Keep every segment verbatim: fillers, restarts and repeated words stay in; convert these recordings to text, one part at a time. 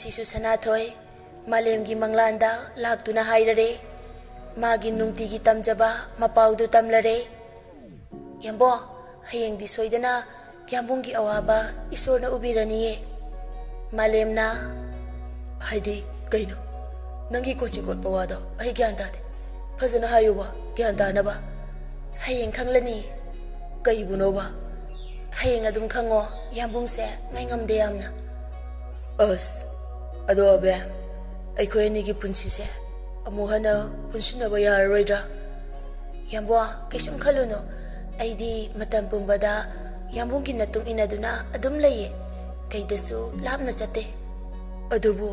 ꯁꯤꯁꯨ ꯁꯅꯥꯊꯣꯏ ꯃꯥꯂꯦꯝꯒꯤ ꯃꯪꯂꯥꯟꯗ ꯂꯥꯛꯇꯨꯅ ꯍꯥꯏꯔꯔꯦ꯫ ꯃꯥꯒꯤ ꯅꯨꯡꯇꯤꯒꯤ ꯇꯝꯖꯕ ꯃꯄꯥꯎꯗꯨ ꯇꯝꯂꯔꯦ꯫ "ꯌꯥꯝꯕꯣ, ꯍꯌꯦꯡꯗꯤ ꯁꯣꯏꯗꯅ ꯌꯥꯝꯕꯨꯡꯒꯤ ꯑꯋꯥꯕ ꯏꯁꯣꯔꯅ ꯎꯕꯤꯔꯅꯤꯌꯦ꯫" ꯃꯥꯂꯦꯝꯅ, "ꯍꯥꯏꯗꯤ ꯀꯩꯅꯣ? ꯅꯪꯒꯤ ꯀꯣꯆꯤ ꯀꯣꯠꯄ ꯋꯥꯗꯣ ꯑꯩ ꯒ꯭ꯌꯥꯟ ꯇꯥꯗꯦ꯫ ꯐꯖꯅ ꯍꯥꯏꯌꯨꯕ, ꯒ꯭ꯌꯥꯟ ꯇꯥꯅꯕ꯫" "ꯍꯌꯦꯡ ꯈꯪꯂꯅꯤ꯫" "ꯀꯩꯕꯨꯅꯣꯕ?" "ꯍꯌꯦꯡ ꯑꯗꯨꯝ ꯈꯪꯉꯣ, ꯌꯥꯝꯕꯨꯡꯁꯦ ꯉꯥꯏꯉꯝꯗꯦ ꯌꯥꯝꯅ꯫" "ꯑꯁ, ꯑꯗꯣ ꯑꯕꯦ, ꯑꯩꯈꯣꯏ ꯑꯅꯤꯒꯤ ꯄꯨꯟꯁꯤꯁꯦ ꯑꯃꯨꯛ ꯍꯟꯅ ꯄꯨꯟꯁꯤꯟꯅꯕ ꯌꯥꯔꯔꯣꯏꯗ꯭ꯔꯥ?" "ꯌꯥꯝꯕꯣ, ꯀꯩꯁꯨꯝ ꯈꯜꯂꯨꯅꯨ꯫ ꯑꯩꯗꯤ ꯃꯇꯝ ꯄꯨꯝꯕꯗ ꯌꯥꯝꯕꯨꯡꯒꯤ ꯃꯇꯨꯡ ꯏꯟꯅꯗꯨꯅ ꯑꯗꯨꯝ ꯂꯩꯌꯦ꯫ ꯀꯩꯗꯁꯨ ꯂꯥꯞꯅ ꯆꯠꯇꯦ꯫" "ꯑꯗꯨꯕꯨ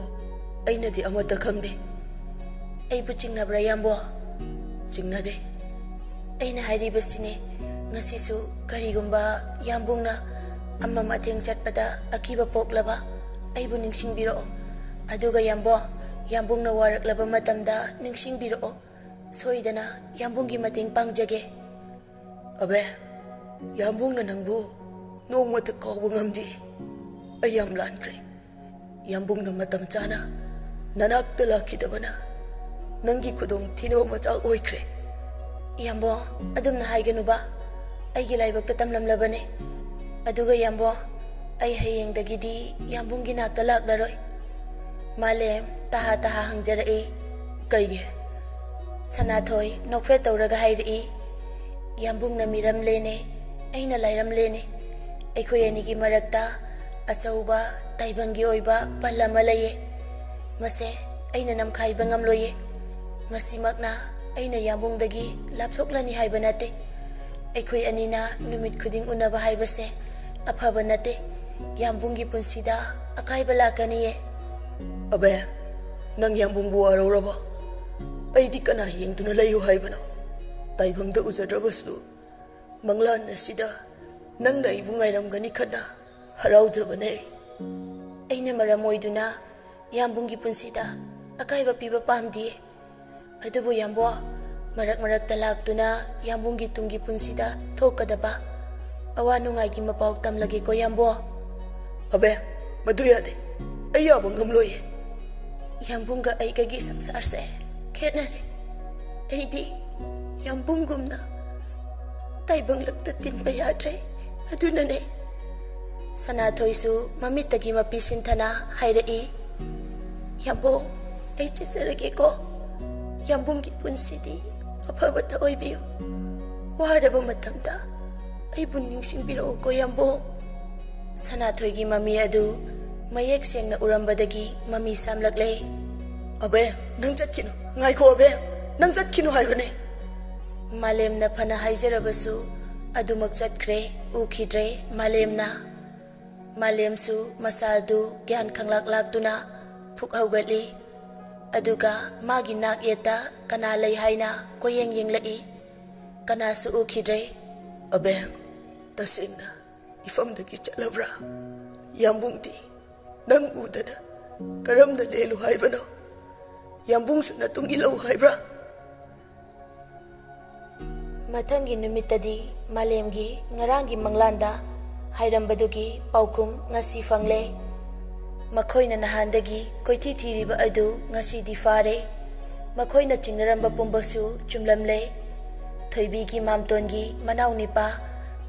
ꯑꯩꯅꯗꯤ ꯑꯃꯠꯇ ꯈꯪꯗꯦ꯫" "ꯑꯩꯕꯨ ꯆꯤꯡꯅꯕ꯭ꯔꯥ, ꯌꯥꯝꯕꯣ?" "ꯆꯤꯡꯅꯗꯦ꯫" "ꯑꯩꯅ ꯍꯥꯏꯔꯤꯕꯁꯤꯅꯦ, ꯉꯁꯤꯁꯨ ꯀꯔꯤꯒꯨꯝꯕ ꯌꯥꯝꯕꯨꯡꯅ ꯑꯃ ꯃꯇꯦꯡ ꯆꯠꯄꯗ ꯑꯀꯤꯕ ꯄꯣꯛꯂꯕ, ꯑꯩꯕꯨ ꯅꯤꯡꯁꯤꯡꯕꯤꯔꯛꯑꯣ꯫ ꯑꯗꯨꯒ ꯌꯥꯝꯕꯣ, ꯌꯥꯝꯕꯨꯡꯅ ꯋꯥꯔꯛꯂꯕ ꯃꯇꯝꯗ ꯅꯤꯡꯁꯤꯡꯕꯤꯔꯛꯑꯣ꯫ ꯁꯣꯏꯗꯅ ꯌꯥꯝꯕꯨꯡꯒꯤ ꯃꯇꯦꯡ ꯄꯥꯡꯖꯒꯦ꯫" "ꯑꯕꯦ, ꯌꯥꯝꯕꯨꯡꯅ ꯅꯪꯕꯨ ꯅꯣꯡꯃꯇ ꯀꯥꯎꯕ ꯉꯝꯗꯦ꯫ ꯑꯩ ꯌꯥꯝ ꯂꯥꯟꯈ꯭ꯔꯦ꯫ ꯌꯥꯝꯕꯨꯡꯅ ꯃꯇꯝ ꯆꯥꯅ ꯅꯅꯥꯛꯇ ꯂꯥꯛꯈꯤꯗꯕꯅ ꯅꯪꯒꯤ ꯈꯨꯗꯣꯡ ꯊꯤꯅꯕ ꯃꯆꯥꯛ ꯑꯣꯏꯈ꯭ꯔꯦ꯫" "ꯌꯥꯝꯕꯣ, ꯑꯗꯨꯝꯅ ꯍꯥꯏꯒꯅꯨꯕ꯫ ꯑꯩꯒꯤ ꯂꯥꯏꯕꯛꯇ ꯇꯝꯂꯝꯂꯕꯅꯦ꯫ ꯑꯗꯨꯒ ꯌꯥꯝꯕꯣ, ꯑꯩ ꯍꯌꯦꯡꯗꯒꯤꯗꯤ ꯌꯥꯝꯕꯨꯡꯒꯤ ꯅꯥꯛꯇ ꯂꯥꯛꯂꯔꯣꯏ꯫" ꯃꯥꯂꯦꯝ ꯇꯍꯥ ꯇꯍꯥ ꯍꯪꯖꯔꯛꯏ꯫ "ꯀꯩꯒꯤ?" ꯁꯅꯥꯊꯣꯏ ꯅꯣꯛꯐꯦꯠ ꯇꯧꯔꯒ ꯍꯥꯏꯔꯛꯏ, "ꯌꯥꯝꯕꯨꯡꯅ ꯃꯤꯔꯝꯂꯦꯅꯦ, ꯑꯩꯅ ꯂꯥꯏꯔꯝꯂꯦꯅꯦ꯫ ꯑꯩꯈꯣꯏ ꯑꯅꯤꯒꯤ ꯃꯔꯛꯇ ꯑꯆꯧꯕ ꯇꯥꯏꯕꯪꯒꯤ ꯑꯣꯏꯕ ꯄꯜ ꯑꯃ ꯂꯩꯌꯦ꯫ ꯃꯁꯦ ꯑꯩꯅ ꯅꯝꯈꯥꯏꯕ ꯉꯝꯂꯣꯏꯌꯦ꯫ ꯃꯁꯤꯃꯛꯅ ꯑꯩꯅ ꯌꯥꯝꯕꯨꯡꯗꯒꯤ ꯂꯥꯞꯊꯣꯛꯂꯅꯤ ꯍꯥꯏꯕ ꯅꯠꯇꯦ꯫ ꯑꯩꯈꯣꯏ ꯑꯅꯤꯅ ꯅꯨꯃꯤꯠ ꯈꯨꯗꯤꯡ ꯎꯅꯕ ꯍꯥꯏꯕꯁꯦ ꯑꯐꯕ ꯅꯠꯇꯦ꯫ ꯌꯥꯝꯕꯨꯡꯒꯤ ꯄꯨꯟꯁꯤꯗ ꯑꯀꯥꯏꯕ ꯂꯥꯛꯀꯅꯤꯌꯦ꯫" "ꯑꯕꯦ, ꯅꯪ ꯌꯥꯝꯕꯨꯡꯕꯨ ꯋꯥꯔꯧꯔꯕꯣ? ꯑꯩꯗꯤ ꯀꯅꯥ ꯌꯦꯡꯗꯨꯅ ꯂꯩꯌꯨ ꯍꯥꯏꯕꯅꯣ? ꯇꯥꯏꯕꯪꯗ ꯎꯖꯗ꯭ꯔꯕꯁꯨ ꯃꯪꯂꯥꯟ ꯑꯁꯤꯗ ꯅꯪꯅ ꯑꯩꯕꯨ ꯉꯥꯏꯔꯝꯒꯅꯤ ꯈꯟꯅ ꯍꯔꯥꯎꯖꯕꯅꯦ꯫" "ꯑꯩꯅ ꯃꯔꯝ ꯑꯣꯏꯗꯨꯅ ꯌꯥꯝꯕꯨꯡꯒꯤ ꯄꯨꯟꯁꯤꯗ ꯑꯀꯥꯏꯕ ꯄꯤꯕ ꯄꯥꯝꯗꯤꯌꯦ꯫ ꯑꯗꯨꯕꯨ ꯌꯥꯝꯕꯣ, ꯃꯔꯛ ꯃꯔꯛꯇ ꯂꯥꯛꯇꯨꯅ ꯌꯥꯝꯕꯨꯡꯒꯤ ꯇꯨꯡꯒꯤ ꯄꯨꯟꯁꯤꯗ ꯊꯣꯛꯀꯗꯕ ꯑꯋꯥ ꯅꯨꯡꯉꯥꯏꯒꯤ ꯃꯄꯥꯎ ꯇꯝꯂꯒꯦꯀꯣ ꯌꯥꯝꯕꯣ꯫" "ꯑꯕꯦ, ꯃꯗꯨ ꯌꯥꯗꯦ꯫ ꯑꯩ ꯌꯥꯕ ꯉꯝꯂꯣꯏꯌꯦ꯫ ꯌꯥꯝꯕꯨꯡꯒ ꯑꯩꯒꯒꯤ ꯁꯪꯁꯥꯔꯁꯦ ꯈꯦꯠꯅꯔꯦ꯫ ꯑꯩꯗꯤ ꯌꯥꯝꯕꯨꯡꯒꯨꯝꯅ ꯇꯥꯏꯕꯪꯂꯛꯇ ꯇꯤꯟꯕ ꯌꯥꯗ꯭ꯔꯦ꯫ ꯑꯗꯨꯅꯅꯦ꯫ ꯁꯅꯥꯊꯣꯏꯁꯨ ꯃꯃꯤꯠꯇꯒꯤ ꯃꯄꯤ ꯁꯤꯟꯊꯅ ꯍꯥꯏꯔꯛꯏ, "ꯌꯥꯝꯕꯨꯡ, ꯑꯩ ꯆꯠꯆꯔꯒꯦꯀꯣ꯫ ꯌꯥꯝꯕꯨꯡꯒꯤ ꯄꯨꯟꯁꯤꯗꯤ ꯑꯐꯕꯇ ꯑꯣꯏꯕꯤꯌꯨ꯫ ꯋꯥꯔꯕ ꯃꯇꯝꯗ ꯑꯩꯕꯨ ꯅꯤꯡꯁꯤꯡꯕꯤꯔꯛꯎꯀꯣ, ꯌꯥꯝꯕꯨꯡ"꯫ ꯁꯅꯥꯊꯣꯏꯒꯤ ꯃꯃꯤ ꯑꯗꯨ ꯃꯌꯦꯛ ꯁꯦꯡꯅ ꯎꯔꯝꯕꯗꯒꯤ ꯃꯃꯤ ꯁꯥꯝꯂꯛꯂꯦ꯫ "ꯑꯕꯦ, ꯅꯪ ꯆꯠꯈꯤꯅꯨ꯫ ꯉꯥꯏꯈꯣ ꯑꯕꯦ, ꯅꯪ ꯆꯠꯈꯤꯅꯨ ꯍꯥꯏꯕꯅꯦ"꯫ ꯃꯥꯂꯦꯝꯅ ꯐꯅ ꯍꯥꯏꯖꯔꯕꯁꯨ ꯑꯗꯨꯃꯛ ꯆꯠꯈ꯭ꯔꯦ, ꯎꯈꯤꯗ꯭ꯔꯦ ꯃꯥꯂꯦꯝꯅ꯫ ꯃꯥꯂꯦꯝꯁꯨ ꯃꯁꯥ ꯑꯗꯨ ꯒ꯭ꯌꯥꯟ ꯈꯪꯂꯥꯛ ꯂꯥꯛꯇꯨꯅ ꯐꯨꯛ ꯍꯧꯒꯠꯂꯤ꯫ ꯑꯗꯨꯒ ꯃꯥꯒꯤ ꯅꯥꯛ ꯌꯦꯠꯇ ꯀꯅꯥ ꯂꯩ ꯍꯥꯏꯅ ꯀꯣꯏꯌꯦꯡ ꯌꯦꯡꯂꯛꯏ꯫ ꯀꯅꯥꯁꯨ ꯎꯈꯤꯗ꯭ꯔꯦ꯫ "ꯑꯕꯦ, ꯇꯁꯦꯡꯅ ꯏꯐꯝꯗꯒꯤ ꯆꯠꯂꯕ꯭ꯔꯥ? ꯌꯥꯝꯕꯨꯡꯗꯤ ꯅꯪ ꯎꯗꯅ ꯀꯔꯝꯅ ꯂꯦꯜꯂꯨ ꯍꯥꯏꯕꯅꯣ? ꯌꯥꯝꯕꯨꯡꯁꯨ ꯅꯇꯨꯡ ꯏꯜꯂꯛꯎ ꯍꯥꯏꯕ꯭ꯔꯥ?" ꯃꯊꯪꯒꯤ ꯅꯨꯃꯤꯠꯇꯗꯤ ꯃꯥꯂꯦꯝꯒꯤ ꯉꯔꯥꯡꯒꯤ ꯃꯪꯂꯥꯟꯗ ꯍꯥꯏꯔꯝꯕꯗꯨꯒꯤ ꯄꯥꯎꯈꯨꯝ ꯉꯁꯤ ꯐꯪꯂꯦ꯫ ꯃꯈꯣꯏꯅ ꯅꯍꯥꯟꯗꯒꯤ ꯀꯣꯏꯊꯤ ꯊꯤꯔꯤꯕ ꯑꯗꯨ ꯉꯁꯤꯗꯤ ꯐꯥꯔꯦ꯫ ꯃꯈꯣꯏꯅ ꯆꯤꯡꯅꯔꯝꯕ ꯄꯨꯝꯕꯁꯨ ꯆꯨꯝꯂꯝꯂꯦ꯫ ꯊꯣꯏꯕꯤꯒꯤ ꯃꯥꯝꯇꯣꯟꯒꯤ ꯃꯅꯥꯎ ꯅꯤꯄꯥ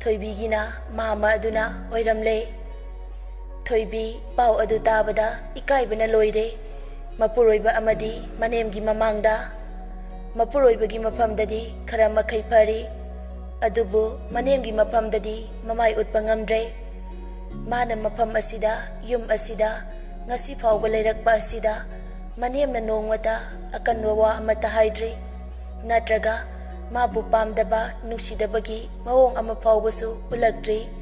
ꯊꯣꯏꯕꯤꯒꯤꯅ ꯃꯥꯝꯃ ꯑꯗꯨꯅ ꯑꯣꯏꯔꯝꯂꯦ꯫ ꯊꯣꯏꯕꯤ ꯄꯥꯎ ꯑꯗꯨ ꯇꯥꯕꯗ ꯏꯀꯥꯏꯕꯅ ꯂꯣꯏꯔꯦ꯫ ꯃꯄꯨꯔꯣꯏꯕ ꯑꯃꯗꯤ ꯃꯅꯦꯝꯒꯤ ꯃꯃꯥꯡꯗ꯫ ꯃꯄꯨꯔꯣꯏꯕꯒꯤ ꯃꯐꯝꯗꯗꯤ ꯈꯔ ꯃꯈꯩ ꯐꯔꯤ, ꯑꯗꯨꯕꯨ ꯃꯅꯦꯝꯒꯤ ꯃꯐꯝꯗꯗꯤ ꯃꯃꯥꯏ ꯎꯠꯄ ꯉꯝꯗ꯭ꯔꯦ꯫ ꯃꯥꯅ ꯃꯐꯝ ꯑꯁꯤꯗ, ꯌꯨꯝ ꯑꯁꯤꯗ ꯉꯁꯤ ꯐꯥꯎꯕ ꯂꯩꯔꯛꯄ ꯑꯁꯤꯗ ꯃꯅꯦꯝꯅ ꯅꯣꯡꯃꯇ ꯑꯀꯟꯕ ꯋꯥ ꯑꯃꯠꯇ ꯍꯥꯏꯗ꯭ꯔꯤ, ꯅꯠꯇ꯭ꯔꯒ ꯃꯥꯕꯨ ꯄꯥꯝꯗꯕ, ꯅꯨꯡꯁꯤꯗꯕꯒꯤ ꯃꯑꯣꯡ ꯑꯃ ꯐꯥꯎꯕꯁꯨ ꯎꯠꯂꯛꯇ꯭ꯔꯤ꯫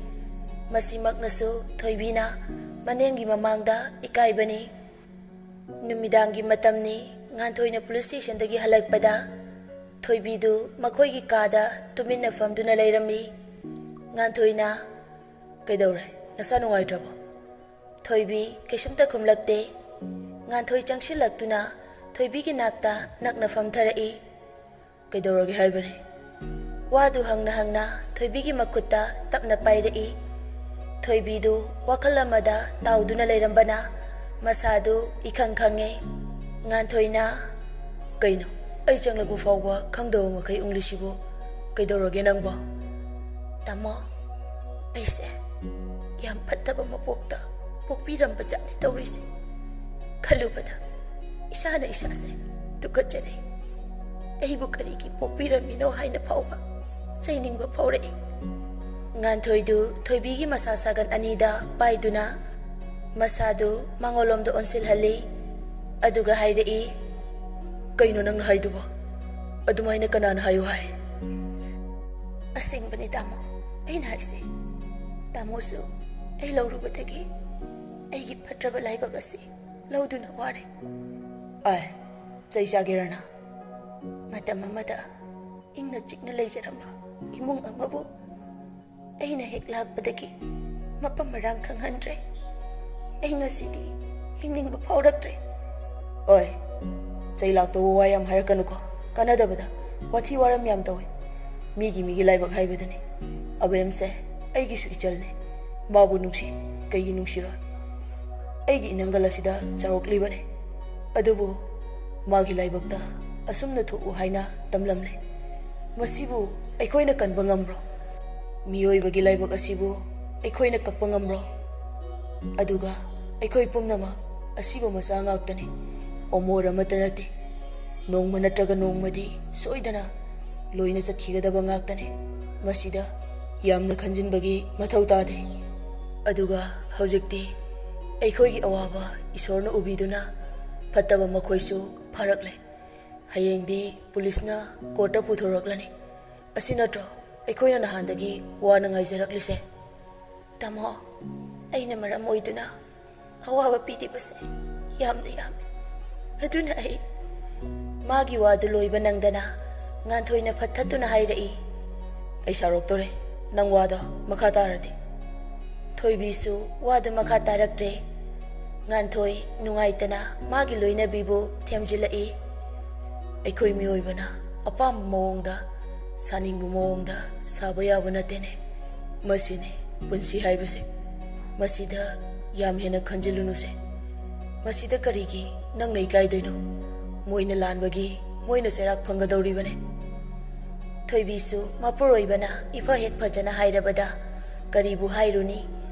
ꯃꯁꯤꯃꯛꯅꯁꯨ ꯊꯣꯏꯕꯤꯅ ꯃꯅꯦꯝꯒꯤ ꯃꯃꯥꯡꯗ ꯏꯀꯥꯏꯕꯅꯤ꯫ ꯅꯨꯃꯤꯗꯥꯡꯒꯤ ꯃꯇꯝꯅꯤ꯫ ꯉꯥꯟꯊꯣꯏꯅ ꯄꯨꯂꯤꯁ ꯁ꯭ꯇꯦꯁꯟꯗꯒꯤ ꯍꯜꯂꯛꯄꯗ ꯊꯣꯏꯕꯤꯗꯨ ꯃꯈꯣꯏꯒꯤ ꯀꯥꯗ ꯇꯨꯃꯤꯟꯅ ꯐꯝꯗꯨꯅ ꯂꯩꯔꯝꯃꯤ꯫ ꯉꯥꯟꯊꯣꯏꯅ, "ꯀꯩꯗꯧꯔꯦ? ꯅꯁꯥ ꯅꯨꯡꯉꯥꯏꯇ꯭ꯔꯕꯣ?" ꯊꯣꯏꯕꯤ ꯀꯩꯁꯨꯝꯇ ꯈꯨꯝꯂꯛꯇꯦ꯫ ꯉꯥꯟꯊꯣꯏ ꯆꯪꯁꯤꯜꯂꯛꯇꯨꯅ ꯊꯣꯏꯕꯤꯒꯤ ꯅꯥꯛꯇ ꯅꯛꯅ ꯐꯝꯊꯔꯛꯏ꯫ "ꯀꯩꯗꯧꯔꯒꯦ ꯍꯥꯏꯕꯅꯦ?" ꯋꯥꯗꯨ ꯍꯪꯅ ꯍꯪꯅ ꯊꯣꯏꯕꯤꯒꯤ ꯃꯈꯨꯠꯇ ꯇꯞꯅ ꯄꯥꯏꯔꯛꯏ꯫ ꯊꯣꯏꯕꯤꯗꯨ ꯋꯥꯈꯜ ꯑꯃꯗ ꯇꯥꯎꯗꯨꯅ ꯂꯩꯔꯝꯕꯅ ꯃꯁꯥꯗꯨ ꯏꯈꯪ ꯈꯪꯉꯦ꯫ ꯉꯥꯟꯊꯣꯏꯅ, "ꯀꯩꯅꯣ? ꯑꯩ ꯆꯪꯂꯛꯄ ꯐꯥꯎꯕ ꯈꯪꯗꯕ ꯃꯈꯩ ꯎꯪꯂꯤꯁꯤꯕꯨ? ꯀꯩꯗꯧꯔꯒꯦ ꯅꯪꯕꯣ?" "ꯇꯥꯃꯣ, ꯑꯩꯁꯦ ꯌꯥꯝ ꯐꯠꯇꯕ ꯃꯄꯣꯛꯇ ꯄꯣꯛꯄꯤꯔꯝꯕ ꯖꯥꯠꯅꯤ ꯇꯧꯔꯤꯁꯦ꯫ ꯈꯜꯂꯨꯕꯗ ꯏꯁꯥꯅ ꯏꯁꯥꯁꯦ ꯇꯨꯀꯠꯆꯔꯦ꯫ ꯑꯩꯕꯨ ꯀꯔꯤꯒꯤ ꯄꯣꯛꯄꯤꯔꯝꯃꯤꯅꯣ ꯍꯥꯏꯅ ꯐꯥꯎꯕ ꯆꯩꯅꯤꯡꯕ ꯐꯥꯎꯔꯛꯏ꯫" ꯉꯥꯟꯊꯣꯏꯗꯨ ꯊꯣꯏꯕꯤꯒꯤ ꯃꯁꯥ ꯁꯥꯒꯟ ꯑꯅꯤꯗ ꯄꯥꯏꯗꯨꯅ ꯃꯁꯥꯗꯨ ꯃꯉꯣꯟꯂꯣꯝꯗ ꯑꯣꯟꯁꯤꯜꯍꯜꯂꯤ꯫ ꯑꯗꯨꯒ ꯍꯥꯏꯔꯛꯏ, "ꯀꯩꯅꯣ ꯅꯪꯅ ꯍꯥꯏꯗꯨꯕꯣ? ꯑꯗꯨꯃꯥꯏꯅ ꯀꯅꯥꯅ ꯍꯥꯏꯌꯨ ꯍꯥꯏ?" "ꯑꯁꯦꯡꯕꯅꯤ ꯇꯥꯃꯣ, ꯑꯩꯅ ꯍꯥꯏꯁꯦ꯫ ꯇꯥꯃꯣꯁꯨ ꯑꯩ ꯂꯧꯔꯨꯕꯗꯒꯤ ꯑꯩꯒꯤ ꯐꯠꯇ꯭ꯔꯕ ꯂꯥꯏꯕꯛ ꯑꯁꯤ ꯂꯧꯗꯨꯅ ꯋꯥꯔꯦ꯫" "ꯑꯥꯏ, ꯆꯩ ꯆꯥꯒꯦꯔꯅ?" ꯃꯇꯝ ꯑꯃꯗ ꯏꯪꯅ ꯆꯤꯛꯅ ꯂꯩꯖꯔꯝꯕ ꯏꯃꯨꯡ ꯑꯃꯕꯨ ꯑꯩꯅ ꯍꯦꯛ ꯂꯥꯛꯄꯗꯒꯤ ꯃꯐꯝ ꯃꯔꯥꯡ ꯈꯪꯍꯟꯗ꯭ꯔꯦ꯫ ꯑꯩ ꯉꯁꯤꯗꯤ ꯍꯤꯡꯅꯤꯡꯕ ꯐꯥꯎꯔꯛꯇ꯭ꯔꯦ꯫ "ꯑꯣꯏ, ꯆꯩ ꯂꯥꯛꯇꯧꯕ ꯋꯥ ꯌꯥꯝ ꯍꯥꯏꯔꯛꯀꯅꯨꯀꯣ, ꯀꯥꯟꯅꯗꯕꯗ꯫ ꯋꯥꯊꯤ ꯋꯥꯔꯝ ꯌꯥꯝ ꯇꯧꯏ꯫ ꯃꯤꯒꯤ ꯃꯤꯒꯤ ꯂꯥꯏꯕꯛ ꯍꯥꯏꯕꯗꯨꯅꯤ꯫ ꯑꯕꯦꯝꯁꯦ ꯑꯩꯒꯤꯁꯨ ꯏꯆꯜꯅꯤ꯫ ꯃꯥꯕꯨ ꯅꯨꯡꯁꯤ, ꯀꯩꯒꯤ ꯅꯨꯡꯁꯤꯔꯣꯏ? ꯑꯩꯒꯤ ꯏꯅꯪꯒꯜ ꯑꯁꯤꯗ ꯆꯥꯎꯔꯛꯂꯤꯕꯅꯤ꯫ ꯑꯗꯨꯕꯨ ꯃꯥꯒꯤ ꯂꯥꯏꯕꯛꯇ ꯑꯁꯨꯝꯅ ꯊꯣꯛꯎ ꯍꯥꯏꯅ ꯇꯝꯂꯝꯂꯦ꯫ ꯃꯁꯤꯕꯨ ꯑꯩꯈꯣꯏꯅ ꯀꯟꯕ ꯉꯝꯕ꯭ꯔꯣ? ꯃꯤꯑꯣꯏꯕꯒꯤ ꯂꯥꯏꯕꯛ ꯑꯁꯤꯕꯨ ꯑꯩꯈꯣꯏꯅ ꯀꯛꯄ ꯉꯝꯕ꯭ꯔꯣ? ꯑꯗꯨꯒ ꯑꯩꯈꯣꯏ ꯄꯨꯝꯅꯃꯛ ꯑꯁꯤꯕ ꯃꯆꯥ ꯉꯥꯛꯇꯅꯤ꯫ ꯑꯣꯃꯣꯔ ꯑꯃꯠꯇ ꯅꯠꯇꯦ꯫ ꯅꯣꯡꯃ ꯅꯠꯇ꯭ꯔꯒ ꯅꯣꯡꯃꯗꯤ ꯁꯣꯏꯗꯅ ꯂꯣꯏꯅ ꯆꯠꯈꯤꯒꯗꯕ ꯉꯥꯛꯇꯅꯤ꯫ ꯃꯁꯤꯗ ꯌꯥꯝꯅ ꯈꯟꯖꯤꯟꯕꯒꯤ ꯃꯊꯧ ꯇꯥꯗꯦ꯫ ꯑꯗꯨꯒ ꯍꯧꯖꯤꯛꯇꯤ ꯑꯩꯈꯣꯏꯒꯤ ꯑꯋꯥꯕ ꯏꯁꯣꯔꯅ ꯎꯕꯤꯗꯨꯅ ꯐꯠꯇꯕ ꯃꯈꯣꯏꯁꯨ ꯐꯔꯛꯂꯦ꯫ ꯍꯌꯦꯡꯗꯤ ꯄꯨꯂꯤꯁꯅ ꯀꯣꯔꯠꯇ ꯄꯨꯊꯣꯔꯛꯂꯅꯤ꯫ ꯑꯁꯤ ꯅꯠꯇ꯭ꯔꯣ ꯑꯩꯈꯣꯏꯅ ꯅꯍꯥꯟꯗꯒꯤ ꯋꯥꯅ ꯉꯥꯏꯖꯔꯛꯂꯤꯁꯦ?" "ꯇꯥꯃꯣ, ꯑꯩꯅ ꯃꯔꯝ ꯑꯣꯏꯗꯨꯅ ꯑꯋꯥꯕ ꯄꯤꯔꯤꯕꯁꯦ ꯌꯥꯝꯅ ꯌꯥꯝꯃꯤ꯫ ꯑꯗꯨꯅ ꯑꯩ..." ꯃꯥꯒꯤ ꯋꯥꯗꯨ ꯂꯣꯏꯕ ꯅꯪꯗꯅ ꯉꯥꯟꯊꯣꯏꯅ ꯐꯠꯊꯠꯇꯨꯅ ꯍꯥꯏꯔꯛꯏ, "ꯑꯩ ꯁꯥꯎꯔꯛꯇꯣꯔꯦ꯫ ꯅꯪ ꯋꯥꯗꯣ ꯃꯈꯥ ꯇꯥꯔꯗꯤ꯫" ꯊꯣꯏꯕꯤꯁꯨ ꯋꯥꯗꯨ ꯃꯈꯥ ꯇꯥꯔꯛꯇ꯭ꯔꯦ꯫ ꯉꯥꯟꯊꯣꯏ ꯅꯨꯡꯉꯥꯏꯇꯅ ꯃꯥꯒꯤ ꯂꯣꯏꯅꯕꯤꯕꯨ ꯊꯦꯝꯖꯤꯜꯂꯛꯏ꯫ "ꯑꯩꯈꯣꯏ ꯃꯤꯑꯣꯏꯕꯅ ꯑꯄꯥꯝꯕ ꯃꯑꯣꯡꯗ, ꯁꯥꯅꯤꯡꯕ ꯃꯑꯣꯡꯗ ꯁꯥꯕ ꯌꯥꯕ ꯅꯠꯇꯦꯅꯦ꯫ ꯃꯁꯤꯅꯤ ꯄꯨꯟꯁꯤ ꯍꯥꯏꯕꯁꯦ꯫ ꯃꯁꯤꯗ ꯌꯥꯝ ꯍꯦꯟꯅ ꯈꯟꯖꯤꯜꯂꯨꯅꯨꯁꯦ꯫ "ꯃꯁꯤꯗ ꯀꯔꯤꯒꯤ ꯅꯪꯅ ꯏꯀꯥꯏꯗꯣꯏꯅꯣ? ꯃꯣꯏꯅ ꯂꯥꯟꯕꯒꯤ ꯃꯣꯏꯅ ꯆꯩꯔꯥꯛ ꯐꯪꯒꯗꯧꯔꯤꯕꯅꯦ꯫" ꯊꯣꯏꯕꯤꯁꯨ ꯃꯄꯨꯔꯣꯏꯕꯅ ꯏꯐ ꯍꯦꯛ ꯐꯖꯅ ꯍꯥꯏꯔꯕꯗ ꯀꯔꯤꯕꯨ ꯍꯥꯏꯔꯨꯅꯤ?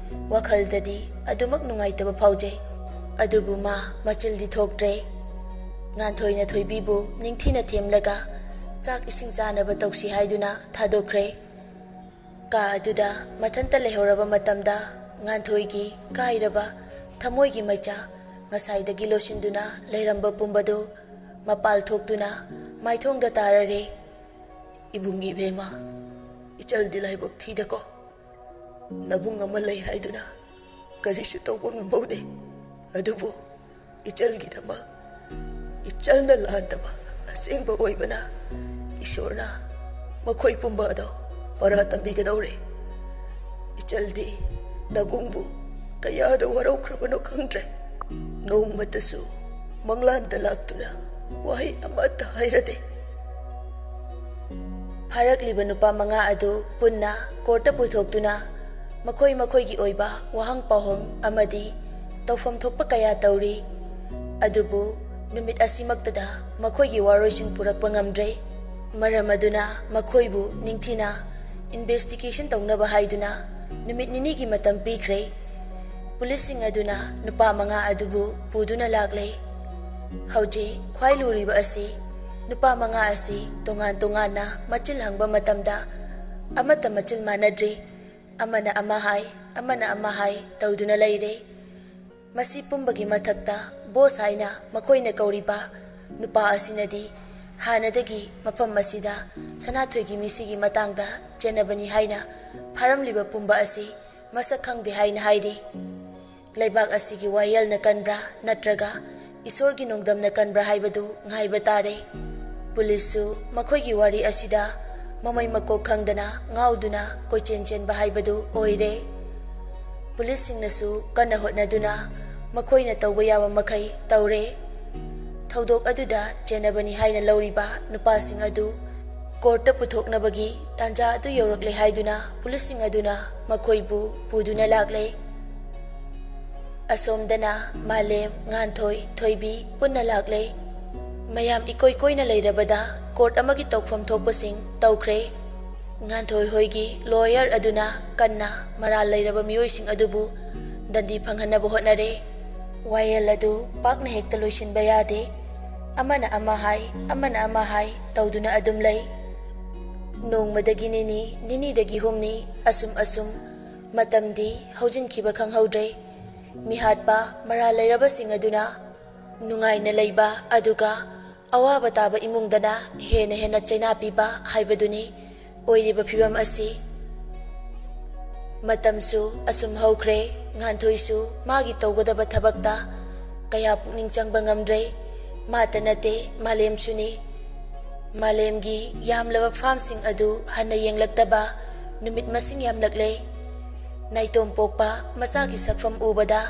ꯋꯥꯈꯜꯗꯗꯤ ꯑꯗꯨꯃꯛ ꯅꯨꯡꯉꯥꯏꯇꯕ ꯐꯥꯎꯖꯩ꯫ ꯑꯗꯨꯕꯨ ꯃꯥ ꯃꯆꯤꯜꯗꯤ ꯊꯣꯛꯇ꯭ꯔꯦ꯫ ꯉꯥꯟꯊꯣꯏꯅ ꯊꯣꯏꯕꯤꯕꯨ ꯅꯤꯡꯊꯤꯅ ꯊꯦꯝꯂꯒ ꯆꯥꯛ ꯏꯁꯤꯡ ꯆꯥꯅꯕ ꯇꯧꯁꯤ ꯍꯥꯏꯗꯨꯅ ꯊꯥꯗꯣꯛꯈ꯭ꯔꯦ꯫ ꯀꯥ ꯑꯗꯨꯗ ꯃꯊꯟꯇ ꯂꯩꯍꯧꯔꯕ ꯃꯇꯝꯗ ꯉꯥꯟꯊꯣꯏꯒꯤ ꯀꯥꯏꯔꯕ ꯊꯃꯣꯏꯒꯤ ꯃꯩꯆꯥ ꯉꯁꯥꯏꯗꯒꯤ ꯂꯣꯠꯁꯤꯟꯗꯨꯅ ꯂꯩꯔꯝꯕ ꯄꯨꯝꯕꯗꯨ ꯃꯄꯥꯜ ꯊꯣꯛꯇꯨꯅ ꯃꯥꯏꯊꯣꯡꯗ ꯇꯥꯔꯔꯦ꯫ "ꯏꯕꯨꯡ ꯏꯕꯦꯝꯃ, ꯏꯆꯜꯗꯤ ꯂꯥꯏꯕꯛ ꯊꯤꯗꯀꯣ꯫ ꯅꯕꯨꯡ ꯑꯃ ꯂꯩ ꯍꯥꯏꯗꯨꯅ ꯀꯔꯤꯁꯨ ꯇꯧꯕ ꯉꯝꯍꯧꯗꯦ꯫ ꯑꯗꯨꯕꯨ ꯏꯆꯜꯒꯤꯗꯃꯛ ꯏꯆꯜꯅ ꯂꯥꯟꯗꯕ ꯑꯁꯦꯡꯕ ꯑꯣꯏꯕꯅ ꯏꯁꯣꯔꯅ ꯃꯈꯣꯏ ꯄꯨꯝꯕ ꯑꯗꯣ ꯄꯔꯥ ꯇꯝꯕꯤꯒꯗꯧꯔꯦ꯫ ꯏꯆꯜꯗꯤ ꯅꯕꯨꯡꯕꯨ ꯀꯌꯥꯗ ꯋꯥꯔꯧꯈ꯭ꯔꯕꯅꯣ ꯈꯪꯗ꯭ꯔꯦ꯫ ꯅꯣꯡꯃꯇꯁꯨ ꯃꯪꯂꯥꯟꯗ ꯂꯥꯛꯇꯨꯅ ꯋꯥꯍꯩ ꯑꯃꯠꯇ ꯍꯥꯏꯔꯗꯦ꯫" ꯐꯥꯔꯛꯂꯤꯕ ꯅꯨꯄꯥ ꯃꯉꯥ ꯑꯗꯨ ꯄꯨꯟꯅ ꯀꯣꯔꯠꯇ ꯄꯨꯊꯣꯛꯇꯨꯅ ꯃꯈꯣꯏ ꯃꯈꯣꯏꯒꯤ ꯑꯣꯏꯕ ꯋꯥꯍꯪ ꯄꯥꯎꯍꯪ ꯑꯃꯗꯤ ꯇꯧꯐꯝ ꯊꯣꯛꯄ ꯀꯌꯥ ꯇꯧꯔꯤ꯫ ꯑꯗꯨꯕꯨ ꯅꯨꯃꯤꯠ ꯑꯁꯤꯃꯛꯇꯗ ꯃꯈꯣꯏꯒꯤ ꯋꯥꯔꯣꯏꯁꯤꯟ ꯄꯨꯔꯛꯄ ꯉꯝꯗ꯭ꯔꯦ꯫ ꯃꯔꯝ ꯑꯗꯨꯅ ꯃꯈꯣꯏꯕꯨ ꯅꯤꯡꯊꯤꯅ ꯏꯟꯚꯦꯁꯇꯤꯒꯦꯁꯟ ꯇꯧꯅꯕ ꯍꯥꯏꯗꯨꯅ ꯅꯨꯃꯤꯠ ꯅꯤꯅꯤꯒꯤ ꯃꯇꯝ ꯄꯤꯈ꯭ꯔꯦ꯫ ꯄꯨꯂꯤꯁꯁꯤꯡ ꯑꯗꯨꯅ ꯅꯨꯄꯥ ꯃꯉꯥ ꯑꯗꯨꯕꯨ ꯄꯨꯗꯨꯅ ꯂꯥꯛꯂꯦ꯫ ꯍꯧꯖꯤꯛ ꯈ꯭ꯋꯥꯏ ꯂꯨꯔꯤꯕ ꯑꯁꯤ ꯅꯨꯄꯥ ꯃꯉꯥ ꯑꯁꯤ ꯇꯣꯉꯥꯟ ꯇꯣꯉꯥꯟꯅ ꯃꯆꯤꯜ ꯍꯪꯕ ꯃꯇꯝꯗ ꯑꯃꯠꯇ ꯃꯆꯤꯜ ꯃꯥꯟꯅꯗ꯭ꯔꯤ꯫ ꯑꯃꯅ ꯑꯃ ꯍꯥꯏ, ꯑꯃꯅ ꯑꯃ ꯍꯥꯏ ꯇꯧꯗꯨꯅ ꯂꯩꯔꯦ꯫ ꯃꯁꯤ ꯄꯨꯝꯕꯒꯤ ꯃꯊꯛꯇ ꯕꯣꯁ ꯍꯥꯏꯅ ꯃꯈꯣꯏꯅ ꯀꯧꯔꯤꯕ ꯅꯨꯄꯥ ꯑꯁꯤꯅꯗꯤ ꯍꯥꯟꯅꯗꯒꯤ ꯃꯐꯝ ꯑꯁꯤꯗ ꯁꯅꯥꯊꯣꯏꯒꯤ ꯃꯤꯁꯤꯒꯤ ꯃꯇꯥꯡꯗ ꯆꯦꯟꯅꯕꯅꯤ ꯍꯥꯏꯅ ꯐꯥꯔꯝꯂꯤꯕ ꯄꯨꯝꯕ ꯑꯁꯤ ꯃꯁꯛ ꯈꯪꯗꯦ ꯍꯥꯏꯅ ꯍꯥꯏꯔꯤ꯫ ꯂꯩꯕꯥꯛ ꯑꯁꯤꯒꯤ ꯋꯥꯌꯦꯜꯅ ꯀꯟꯕ꯭ꯔꯥ ꯅꯠꯇ꯭ꯔꯒ ꯏꯁꯣꯔꯒꯤ ꯅꯣꯡꯗꯝꯅ ꯀꯟꯕ꯭ꯔꯥ ꯍꯥꯏꯕꯗꯨ ꯉꯥꯏꯕ ꯇꯥꯔꯦ꯫ ꯄꯨꯂꯤꯁꯁꯨ ꯃꯈꯣꯏꯒꯤ ꯋꯥꯔꯤ ꯑꯁꯤꯗ ꯃꯃꯩ ꯃꯀꯣꯛ ꯈꯪꯗꯅ ꯉꯥꯎꯗꯨꯅ ꯀꯣꯏꯆꯦꯟ ꯆꯦꯟꯕ ꯍꯥꯏꯕꯗꯨ ꯑꯣꯏꯔꯦ꯫ ꯄꯨꯂꯤꯁꯁꯤꯡꯅꯁꯨ ꯀꯟꯅ ꯍꯣꯠꯅꯗꯨꯅ ꯃꯈꯣꯏꯅ ꯇꯧꯕ ꯌꯥꯕ ꯃꯈꯩ ꯇꯧꯔꯦ꯫ ꯊꯧꯗꯣꯛ ꯑꯗꯨꯗ ꯆꯦꯟꯅꯕꯅꯤ ꯍꯥꯏꯅ ꯂꯧꯔꯤꯕ ꯅꯨꯄꯥꯁꯤꯡ ꯑꯗꯨ ꯀꯣꯔꯠꯇ ꯄꯨꯊꯣꯛꯅꯕꯒꯤ ꯇꯥꯟꯖꯥ ꯑꯗꯨ ꯌꯧꯔꯛꯂꯦ ꯍꯥꯏꯗꯨꯅ ꯄꯨꯂꯤꯁꯁꯤꯡ ꯑꯗꯨꯅ ꯃꯈꯣꯏꯕꯨ ꯄꯨꯗꯨꯅ ꯂꯥꯛꯂꯦ꯫ ꯑꯁꯣꯝꯗꯅ ꯃꯥꯂꯦꯝ, ꯉꯥꯟꯊꯣꯏ, ꯊꯣꯏꯕꯤ ꯄꯨꯟꯅ ꯂꯥꯛꯂꯦ꯫ ꯃꯌꯥꯝ ꯏꯀꯣꯏ ꯀꯣꯏꯅ ꯂꯩꯔꯕꯗ ꯀꯣꯔꯠ ꯑꯃꯒꯤ ꯇꯧꯐꯝ ꯊꯣꯛꯄꯁꯤꯡ ꯇꯧꯈ꯭ꯔꯦ꯫ ꯉꯥꯟꯊꯣꯏ ꯍꯣꯏꯒꯤ ꯂꯣꯌꯔ ꯑꯗꯨꯅ ꯀꯟꯅ ꯃꯔꯥꯜ ꯂꯩꯔꯕ ꯃꯤꯑꯣꯏꯁꯤꯡ ꯑꯗꯨꯕꯨ ꯗꯟꯗꯤ ꯐꯪꯍꯟꯅꯕ ꯍꯣꯠꯅꯔꯦ꯫ ꯋꯥꯌꯦꯜ ꯑꯗꯨ ꯄꯥꯛꯅ ꯍꯦꯛꯇ ꯂꯣꯏꯁꯤꯟꯕ ꯌꯥꯗꯦ꯫ ꯑꯃꯅ ꯑꯃ ꯍꯥꯏ, ꯑꯃꯅ ꯑꯃ ꯍꯥꯏ ꯇꯧꯗꯨꯅ ꯑꯗꯨꯝ ꯂꯩ꯫ ꯅꯣꯡꯃꯗꯒꯤ ꯅꯤꯅꯤ, ꯅꯤꯅꯤꯗꯒꯤ ꯍꯨꯝꯅꯤ, ꯑꯁꯨꯝ ꯑꯁꯨꯝ ꯃꯇꯝꯗꯤ ꯍꯧꯖꯤꯟꯈꯤꯕ ꯈꯪꯍꯧꯗ꯭ꯔꯦ꯫ ꯃꯤꯍꯥꯠꯄ ꯃꯔꯥꯜ ꯂꯩꯔꯕꯁꯤꯡ ꯑꯗꯨꯅ ꯅꯨꯡꯉꯥꯏꯅ ꯂꯩꯕ, ꯑꯗꯨꯒ ꯑꯋꯥꯕ ꯇꯥꯕ ꯏꯃꯨꯡꯗꯅ ꯍꯦꯟꯅ ꯍꯦꯟꯅ ꯆꯩꯅꯥ ꯄꯤꯕ ꯍꯥꯏꯕꯗꯨꯅꯤ ꯑꯣꯏꯔꯤꯕ ꯐꯤꯕꯝ ꯑꯁꯤ꯫ ꯃꯇꯝꯁꯨ ꯑꯁꯨꯝ ꯍꯧꯈ꯭ꯔꯦ꯫ ꯉꯥꯟꯊꯣꯏꯁꯨ ꯃꯥꯒꯤ ꯇꯧꯒꯗꯕ ꯊꯕꯛꯇ ꯀꯌꯥ ꯄꯨꯛꯅꯤꯡ ꯆꯪꯕ ꯉꯝꯗ꯭ꯔꯦ꯫ ꯃꯥꯇ ꯅꯠꯇꯦ, ꯃꯥꯂꯦꯝꯁꯨꯅꯤ꯫ ꯃꯥꯂꯦꯝꯒꯤ ꯌꯥꯝꯂꯕ ꯐꯥꯝꯁꯤꯡ ꯑꯗꯨ ꯍꯟꯅ ꯌꯦꯡꯂꯛꯇꯕ ꯅꯨꯃꯤꯠ ꯃꯁꯤꯡ ꯌꯥꯝꯂꯛꯂꯦ꯫ ꯅꯥꯏꯇꯣꯝ ꯄꯣꯛꯄ ꯃꯆꯥꯒꯤ ꯁꯛꯐꯝ ꯎꯕꯗ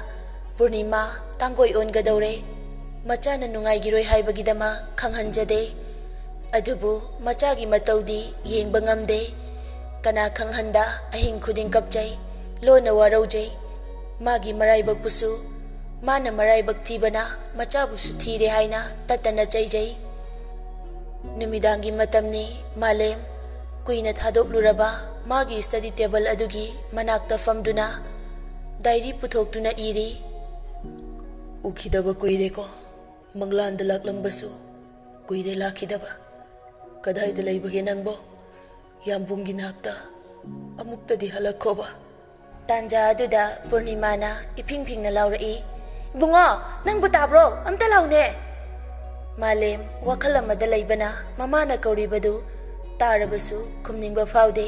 ꯄꯨꯔꯅꯤꯃꯥ ꯇꯥꯡꯒꯣꯏ ꯑꯣꯟꯒꯗꯧꯔꯦ꯫ ꯃꯆꯥꯅ ꯅꯨꯡꯉꯥꯏꯈꯤꯔꯣꯏ ꯍꯥꯏꯕꯒꯤꯗꯃꯛ ꯈꯪꯍꯟꯖꯗꯦ꯫ ꯑꯗꯨꯕꯨ ꯃꯆꯥꯒꯤ ꯃꯇꯧꯗꯤ ꯌꯦꯡꯕ ꯉꯝꯗꯦ꯫ ꯀꯅꯥ ꯈꯪꯍꯟꯗ ꯑꯍꯤꯡ ꯈꯨꯗꯤꯡ ꯀꯞꯆꯩ, ꯂꯣꯟꯅ ꯋꯥꯔꯧꯖꯩ꯫ ꯃꯥꯒꯤ ꯃꯔꯥꯏꯕꯛꯄꯨꯁꯨ, ꯃꯥꯅ ꯃꯔꯥꯏꯕꯛ ꯊꯤꯕꯅ ꯃꯆꯥꯕꯨꯁꯨ ꯊꯤꯔꯦ ꯍꯥꯏꯅ ꯇꯠꯇꯅ ꯆꯩꯖꯩ꯫ ꯅꯨꯃꯤꯗꯥꯡꯒꯤ ꯃꯇꯝꯅꯤ꯫ ꯃꯥꯂꯦꯝ ꯀꯨꯏꯅ ꯊꯥꯗꯣꯛꯂꯨꯔꯕ ꯃꯥꯒꯤ ꯁ꯭ꯇꯗꯤ ꯇꯦꯕꯜ ꯑꯗꯨꯒꯤ ꯃꯅꯥꯛꯇ ꯐꯝꯗꯨꯅ ꯗꯥꯏꯔꯤ ꯄꯨꯊꯣꯛꯇꯨꯅ ꯏꯔꯤ꯫ "ꯎꯈꯤꯗꯕ ꯀꯨꯏꯔꯦꯀꯣ, ꯃꯪꯂꯥꯟꯗ ꯂꯥꯛꯂꯝꯕꯁꯨ ꯀꯨꯏꯔꯦ ꯂꯥꯛꯈꯤꯗꯕ꯫ ꯀꯗꯥꯏꯗ ꯂꯩꯕꯒꯦ ꯅꯪꯕꯣ? ꯌꯥꯝꯕꯨꯡꯒꯤ ꯅꯥꯛꯇ ꯑꯃꯨꯛꯇꯗꯤ ꯍꯜꯂꯛꯈꯣꯕ꯫" ꯇꯥꯟꯖꯥ ꯑꯗꯨꯗ ꯄꯨꯔꯅꯤꯃꯥꯅ ꯏꯐꯤꯡ ꯐꯤꯡꯅ ꯂꯥꯎꯔꯛꯏ, "ꯏꯕꯨꯡꯉꯣ, ꯅꯪꯕꯨ ꯇꯥꯕ꯭ꯔꯣ? ꯑꯝꯇ ꯂꯥꯎꯅꯦ!" ꯃꯥꯂꯦꯝ ꯋꯥꯈꯜ ꯑꯃꯗ ꯂꯩꯕꯅ ꯃꯃꯥꯅ ꯀꯧꯔꯤꯕꯗꯨ ꯇꯥꯔꯕꯁꯨ ꯈꯨꯝꯅꯤꯡꯕ ꯐꯥꯎꯗꯦ꯫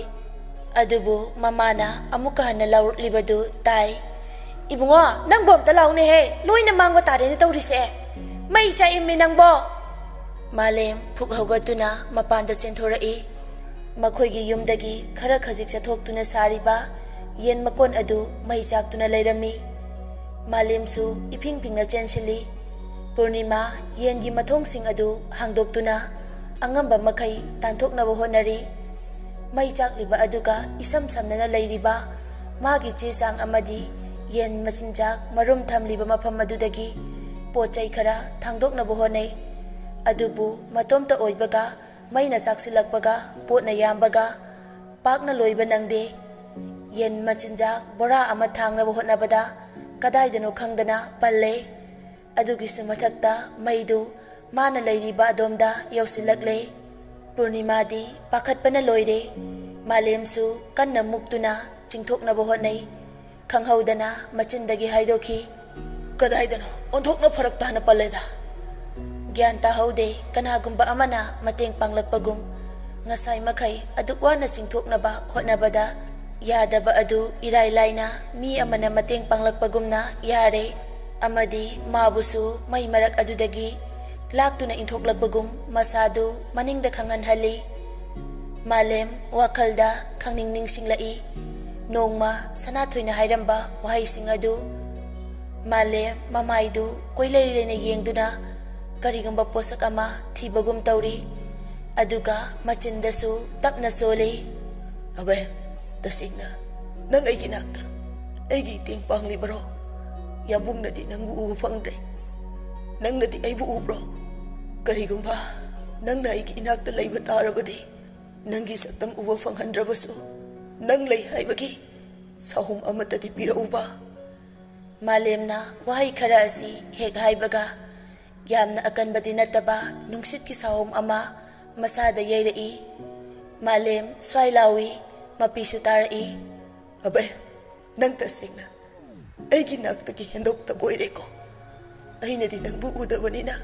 ꯑꯗꯨꯕꯨ ꯃꯃꯥꯅ ꯑꯃꯨꯛꯀ ꯍꯟꯅ ꯂꯥꯎꯔꯛꯂꯤꯕꯗꯨ ꯇꯥꯏ, "ꯏꯕꯨꯡꯉꯣ, ꯅꯪꯕꯨ ꯑꯝꯇ ꯂꯥꯎꯅꯦꯍꯦ! ꯂꯣꯏꯅ ꯃꯥꯡꯕ ꯇꯥꯔꯦꯅꯦ ꯇꯧꯔꯤꯁꯦ꯫ ꯃꯩ ꯆꯥꯛꯏꯃꯤ ꯅꯪꯕꯣ!" ꯃꯥꯂꯦꯝ ꯐꯨꯛ ꯍꯧꯒꯠꯇꯨꯅ ꯃꯄꯥꯟꯗ ꯆꯦꯟꯊꯣꯔꯛꯏ꯫ ꯃꯈꯣꯏꯒꯤ ꯌꯨꯝꯗꯒꯤ ꯈꯔ ꯈꯖꯤꯛ ꯆꯠꯊꯣꯛꯇꯨꯅ ꯁꯥꯔꯤꯕ ꯌꯦꯟ ꯃꯀꯣꯟ ꯑꯗꯨ ꯃꯩ ꯆꯥꯛꯇꯨꯅ ꯂꯩꯔꯝꯃꯤ꯫ ꯃꯥꯂꯦꯝꯁꯨ ꯏꯐꯤꯡ ꯐꯤꯡꯅ ꯆꯦꯟꯁꯤꯜꯂꯤ꯫ ꯄꯨꯔꯅꯤꯃꯥ ꯌꯦꯟꯒꯤ ꯃꯊꯣꯡꯁꯤꯡ ꯑꯗꯨ ꯍꯥꯡꯗꯣꯛꯇꯨꯅ ꯑꯉꯝꯕ ꯃꯈꯩ ꯇꯥꯟꯊꯣꯛꯅꯕ ꯍꯣꯠꯅꯔꯤ꯫ ꯃꯩ ꯆꯥꯛꯂꯤꯕ ꯑꯗꯨꯒ ꯏꯁꯝ ꯁꯝꯅꯅ ꯂꯩꯔꯤꯕ ꯃꯥꯒꯤ ꯆꯦ ꯆꯥꯡ ꯑꯃꯗꯤ ꯌꯦꯟ ꯃꯆꯤꯟꯖꯥꯛ ꯃꯔꯨꯝ ꯊꯝꯂꯤꯕ ꯃꯐꯝ ꯑꯗꯨꯗꯒꯤ ꯄꯣꯠ ꯆꯩ ꯈꯔ ꯊꯥꯡꯗꯣꯛꯅꯕ ꯍꯣꯠꯅꯩ꯫ ꯑꯗꯨꯕꯨ ꯃꯇꯣꯝꯇ ꯑꯣꯏꯕꯒ, ꯃꯩꯅ ꯆꯥꯛꯁꯤꯜꯂꯛꯄꯒ, ꯄꯣꯠꯅ ꯌꯥꯝꯕꯒ, ꯄꯥꯛꯅ ꯂꯣꯏꯕ ꯅꯪꯗꯦ꯫ ꯌꯦꯟ ꯃꯆꯤꯟꯖꯥꯛ ꯕꯣꯔꯥ ꯑꯃ ꯊꯥꯡꯅꯕ ꯍꯣꯠꯅꯕꯗ ꯀꯗꯥꯏꯗꯅꯣ ꯈꯪꯗꯅ ꯄꯜꯂꯦ꯫ ꯑꯗꯨꯒꯤꯁꯨ ꯃꯊꯛꯇ ꯃꯩꯗꯨ ꯃꯥꯅ ꯂꯩꯔꯤꯕ ꯑꯗꯣꯝꯗ ꯌꯧꯁꯤꯜꯂꯛꯂꯦ꯫ ꯄꯨꯔꯅꯤꯃꯥꯗꯤ ꯄꯥꯈꯠꯄꯅ ꯂꯣꯏꯔꯦ꯫ ꯃꯥꯂꯦꯝꯁꯨ ꯀꯟꯅ ꯃꯨꯛꯇꯨꯅ ꯆꯤꯡꯊꯣꯛꯅꯕ ꯍꯣꯠꯅꯩ꯫ ꯈꯪꯍꯧꯗꯅ ꯃꯆꯤꯟꯗꯒꯤ ꯍꯥꯏꯗꯣꯛꯈꯤ, "ꯀꯗꯥꯏꯗꯅꯣ? ꯑꯣꯟꯊꯣꯛꯅ ꯐꯔꯛ ꯇꯥꯅ ꯄꯜꯂꯦꯗ!" ꯒ꯭ꯌꯥꯟ ꯇꯥꯍꯧꯗꯦ꯫ ꯀꯅꯥꯒꯨꯝꯕ ꯑꯃꯅ ꯃꯇꯦꯡ ꯄꯥꯡꯂꯛꯄꯒꯨꯝ꯫ ꯉꯁꯥꯏ ꯃꯈꯩ ꯑꯗꯨꯛ ꯋꯥꯅ ꯆꯤꯡꯊꯣꯛꯅꯕ ꯍꯣꯠꯅꯕꯗ ꯌꯥꯗꯕ ꯑꯗꯨ ꯏꯔꯥꯏ ꯂꯥꯏꯅ ꯃꯤ ꯑꯃꯅ ꯃꯇꯦꯡ ꯄꯥꯡꯂꯛꯄꯒꯨꯝꯅ ꯌꯥꯔꯦ꯫ ꯑꯃꯗꯤ ꯃꯥꯕꯨꯁꯨ ꯃꯩ ꯃꯔꯛ ꯑꯗꯨꯗꯒꯤ ꯂꯥꯛꯇꯨꯅ ꯏꯟꯊꯣꯛꯂꯛꯄꯒꯨꯝ ꯃꯁꯥꯗꯨ ꯃꯅꯤꯡꯗ ꯈꯪꯍꯟꯍꯜꯂꯤ꯫ ꯃꯥꯂꯦꯝ ꯋꯥꯈꯜꯗ ꯈꯪꯅꯤꯡ ꯅꯤꯡꯁꯤꯡꯂꯛꯏ꯫ ꯅꯣꯡꯃ ꯁꯅꯥꯊꯣꯏꯅ ꯍꯥꯏꯔꯝꯕ ꯋꯥꯍꯩꯁꯤꯡ ꯑꯗꯨ꯫ ꯃꯥꯂꯦꯝ ꯃꯃꯥꯏꯗꯨ ꯀꯣꯏꯂꯩ ꯂꯩꯅ ꯌꯦꯡꯗꯨꯅ ꯀꯔꯤꯒꯨꯝꯕ ꯄꯣꯠꯁꯛ ꯑꯃ ꯊꯤꯕꯒꯨꯝ ꯇꯧꯔꯤ꯫ ꯑꯗꯨꯒ ꯃꯆꯤꯟꯗꯁꯨ ꯇꯞꯅ ꯁꯣꯜꯂꯤ꯫ "ꯑꯕꯦ, ꯇꯁꯦꯡꯅ ꯅꯪ ꯑꯩꯒꯤ ꯅꯥꯛꯇ, ꯑꯩꯒꯤ ꯏꯇꯦꯡ ꯄꯥꯡꯂꯤꯕꯔꯣ? ꯌꯥꯝꯕꯨꯡꯅꯗꯤ ꯅꯪꯕꯨ ꯎꯕ ꯐꯪꯗ꯭ꯔꯦ꯫ ꯅꯪꯅꯗꯤ ꯑꯩꯕꯨ ꯎꯕ꯭ꯔꯣ? ꯀꯔꯤꯒꯨꯝꯕ ꯅꯪꯅ ꯑꯩꯒꯤ ꯏꯅꯥꯛꯇ ꯂꯩꯕ ꯇꯥꯔꯕꯗꯤ, ꯅꯪꯒꯤ ꯁꯛꯇꯝ ꯎꯕ ꯐꯪꯍꯟꯗ꯭ꯔꯕꯁꯨ, ꯅꯪ ꯂꯩ ꯍꯥꯏꯕꯒꯤ ꯁꯥꯍꯨꯝ ꯑꯃꯠꯇꯗꯤ ꯄꯤꯔꯛꯎꯕ꯫" ꯃꯥꯂꯦꯝꯅ ꯋꯥꯍꯩ ꯈꯔ ꯑꯁꯤ ꯍꯦꯛ ꯍꯥꯏꯕꯒ, ꯌꯥꯝꯅ ꯑꯀꯟꯕꯗꯤ ꯅꯠꯇꯕ ꯅꯨꯡꯁꯤꯠꯀꯤ ꯁꯥꯍꯨꯝ ꯑꯃ ꯃꯁꯥꯗ ꯌꯩꯔꯛꯏ꯫ ꯃꯥꯂꯦꯝ ꯁ꯭ꯋꯥꯏ ꯂꯥꯎꯏ, ꯃꯄꯤꯁꯨ ꯇꯥꯔꯛꯏ꯫ "ꯑꯕꯦ, ꯅꯪ ꯇꯁꯦꯡꯅ ꯑꯩꯒꯤ ꯅꯥꯛꯇꯒꯤ ꯍꯦꯟꯗꯣꯛꯇꯕ ꯑꯣꯏꯔꯦꯀꯣ꯫ ꯑꯩꯅꯗꯤ ꯅꯪꯕꯨ ꯎꯗꯕꯅꯤꯅ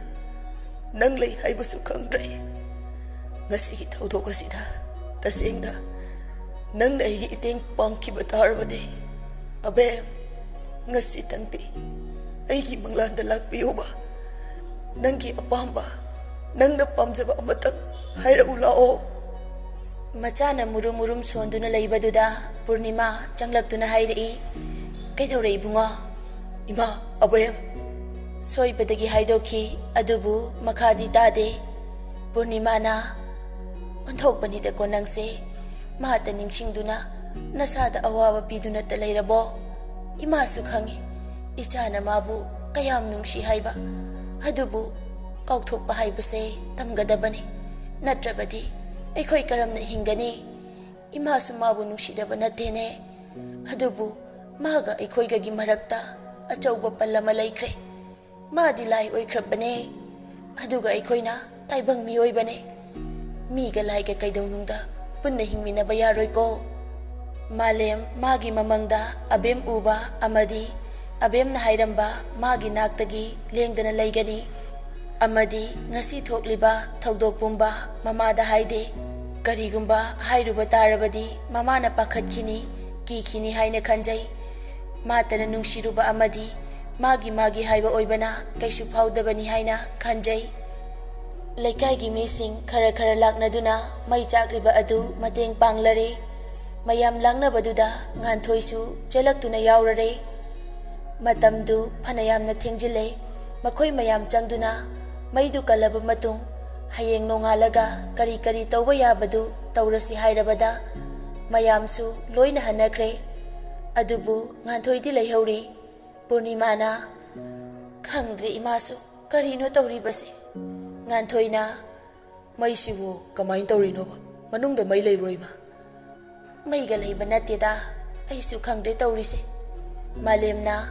ꯅꯪ ꯂꯩ ꯍꯥꯏꯕꯁꯨ ꯈꯪꯗ꯭ꯔꯦ꯫ ꯉꯁꯤꯒꯤ ꯊꯧꯗꯣꯛ ꯑꯁꯤꯗ ꯇꯁꯦꯡꯅ ꯅꯪꯅ ꯑꯩꯒꯤ ꯏꯇꯦꯡ ꯄꯥꯡꯈꯤꯕ ꯇꯥꯔꯕꯗꯤ, ꯑꯕꯦ, ꯉꯁꯤꯇꯪꯗꯤ ꯑꯩꯒꯤ ꯃꯪꯂꯥꯟꯗ ꯂꯥꯛꯄꯤꯌꯨꯕ꯫ ꯅꯪꯒꯤ ꯑꯄꯥꯝꯕ, ꯅꯪꯅ ꯄꯥꯝꯖꯕ ꯑꯃꯇꯪ ꯍꯥꯏꯔꯛꯎ ꯂꯥꯛꯑꯣ꯫" ꯃꯆꯥꯅ ꯃꯨꯔꯨꯝ ꯃꯨꯔꯨꯝ ꯁꯣꯟꯗꯨꯅ ꯂꯩꯕꯗꯨꯗ ꯄꯨꯔꯅꯤꯃꯥ ꯆꯪꯂꯛꯇꯨꯅ ꯍꯥꯏꯔꯛꯏ, "ꯀꯩꯗꯧꯔꯦ ꯏꯕꯨꯡꯉꯣ?" "ꯏꯃꯥ, ꯑꯕꯦ!" ꯁꯣꯏꯕꯗꯒꯤ ꯍꯥꯏꯗꯣꯛꯈꯤ, ꯑꯗꯨꯕꯨ ꯃꯈꯥꯗꯤ ꯇꯥꯗꯦ꯫ ꯄꯨꯔꯅꯤꯃꯥꯅ, "ꯑꯣꯟꯊꯣꯛꯄꯅꯤꯗꯀꯣ ꯅꯪꯁꯦ꯫ ꯃꯥꯇ ꯅꯤꯡꯁꯤꯡꯗꯨꯅ ꯅꯁꯥꯗ ꯑꯋꯥꯕ ꯄꯤꯗꯨꯅꯇ ꯂꯩꯔꯕꯣ?" ꯏꯃꯥꯁꯨ ꯈꯪꯏ, ꯏꯆꯥꯅ ꯃꯥꯕꯨ ꯀꯌꯥꯝ ꯅꯨꯡꯁꯤ ꯍꯥꯏꯕ꯫ ꯑꯗꯨꯕꯨ ꯀꯥꯎꯊꯣꯛꯄ ꯍꯥꯏꯕꯁꯦ ꯇꯝꯒꯗꯕꯅꯤ, ꯅꯠꯇ꯭ꯔꯕꯗꯤ ꯑꯩꯈꯣꯏ ꯀꯔꯝꯅ ꯍꯤꯡꯒꯅꯤ? ꯏꯃꯥꯁꯨ ꯃꯥꯕꯨ ꯅꯨꯡꯁꯤꯗꯕ ꯅꯠꯇꯦꯅꯦ, ꯑꯗꯨꯕꯨ ꯃꯥꯒ ꯑꯩꯈꯣꯏꯒꯒꯤ ꯃꯔꯛꯇ ꯑꯆꯧꯕ ꯄꯜ ꯑꯃ ꯂꯩꯈ꯭ꯔꯦ꯫ ꯃꯥꯗꯤ ꯂꯥꯏ ꯑꯣꯏꯈ꯭ꯔꯕꯅꯦ, ꯑꯗꯨꯒ ꯑꯩꯈꯣꯏꯅ ꯇꯥꯏꯕꯪ ꯃꯤꯑꯣꯏꯕꯅꯦ꯫ ꯃꯤꯒ ꯂꯥꯏꯒ ꯀꯩꯗꯧꯅꯨꯡꯗ ꯄꯨꯟꯅ ꯍꯤꯡꯃꯤꯟꯅꯕ ꯌꯥꯔꯣꯏꯀꯣ꯫ ꯃꯥꯂꯦꯝ ꯃꯥꯒꯤ ꯃꯃꯪꯗ ꯑꯕꯦꯝ ꯎꯕ ꯑꯃꯗꯤ ꯑꯕꯦꯝꯅ ꯍꯥꯏꯔꯝꯕ ꯃꯥꯒꯤ ꯅꯥꯛꯇꯒꯤ ꯂꯦꯡꯗꯅ ꯂꯩꯒꯅꯤ꯫ ꯑꯃꯗꯤ ꯉꯁꯤ ꯊꯣꯛꯂꯤꯕ ꯊꯧꯗꯣꯛ ꯄꯨꯝꯕ ꯃꯃꯥꯗ ꯍꯥꯏꯗꯦ꯫ ꯀꯔꯤꯒꯨꯝꯕ ꯍꯥꯏꯔꯨꯕ ꯇꯥꯔꯕꯗꯤ ꯃꯃꯥꯅ ꯄꯥꯈꯠꯈꯤꯅꯤ, ꯀꯤꯈꯤꯅꯤ ꯍꯥꯏꯅ ꯈꯟꯖꯩ꯫ ꯃꯥꯇꯅ ꯅꯨꯡꯁꯤꯔꯨꯕ ꯑꯃꯗꯤ ꯃꯥꯒꯤ ꯃꯥꯒꯤ ꯍꯥꯏꯕ ꯑꯣꯏꯕꯅ ꯀꯩꯁꯨ ꯐꯥꯎꯗꯕꯅꯤ ꯍꯥꯏꯅ ꯈꯟꯖꯩ꯫ ꯂꯩꯀꯥꯏꯒꯤ ꯃꯤꯁꯤꯡ ꯈꯔ ꯈꯔ ꯂꯥꯛꯅꯗꯨꯅ ꯃꯩ ꯆꯥꯛꯂꯤꯕ ꯑꯗꯨ ꯃꯇꯦꯡ ꯄꯥꯡꯂꯔꯦ꯫ ꯃꯌꯥꯝ ꯂꯥꯛꯅꯕꯗꯨꯗ ꯉꯥꯟꯊꯣꯏꯁꯨ ꯆꯦꯜꯂꯛꯇꯨꯅ ꯌꯥꯎꯔꯔꯦ꯫ ꯃꯇꯝꯗꯨ ꯐꯅꯌꯥꯝꯅ ꯊꯦꯡꯖꯤꯜꯂꯦ꯫ ꯃꯈꯣꯏ ꯃꯌꯥꯝ ꯆꯪꯗꯨꯅ ꯃꯩꯗꯨ ꯀꯜꯂꯕ ꯃꯇꯨꯡ, ꯍꯌꯦꯡ ꯅꯣꯡꯉꯥꯜꯂꯒ ꯀꯔꯤ ꯀꯔꯤ ꯇꯧꯕ ꯌꯥꯕꯗꯨ ꯇꯧꯔꯁꯤ ꯍꯥꯏꯔꯕꯗ, ꯃꯌꯥꯝꯁꯨ ꯂꯣꯏꯅ ꯍꯟꯅꯈ꯭ꯔꯦ꯫ ꯑꯗꯨꯕꯨ ꯉꯥꯟꯊꯣꯏꯗꯤ ꯂꯩꯍꯧꯔꯤ꯫ ꯄꯨꯔꯅꯤꯃꯥꯅ, "ꯈꯪꯗ꯭ꯔꯦ ꯏꯃꯥꯁꯨ, ꯀꯔꯤꯅꯣ ꯇꯧꯔꯤꯕꯁꯦ?" ꯉꯥꯟꯊꯣꯏꯅ, "ꯃꯩꯁꯤꯕꯨ ꯀꯃꯥꯏꯅ ꯇꯧꯔꯤꯅꯣꯕ? ꯃꯅꯨꯡꯗ ꯃꯩ ꯂꯩꯕ꯭ꯔꯣ, ꯏꯃꯥ?" "ꯃꯩꯒ ꯂꯩꯕ ꯅꯠꯇꯦꯗ, ꯑꯩꯁꯨ ꯈꯪꯗ꯭ꯔꯦ ꯇꯧꯔꯤꯁꯦ꯫" ꯃꯥꯂꯦꯝꯅ,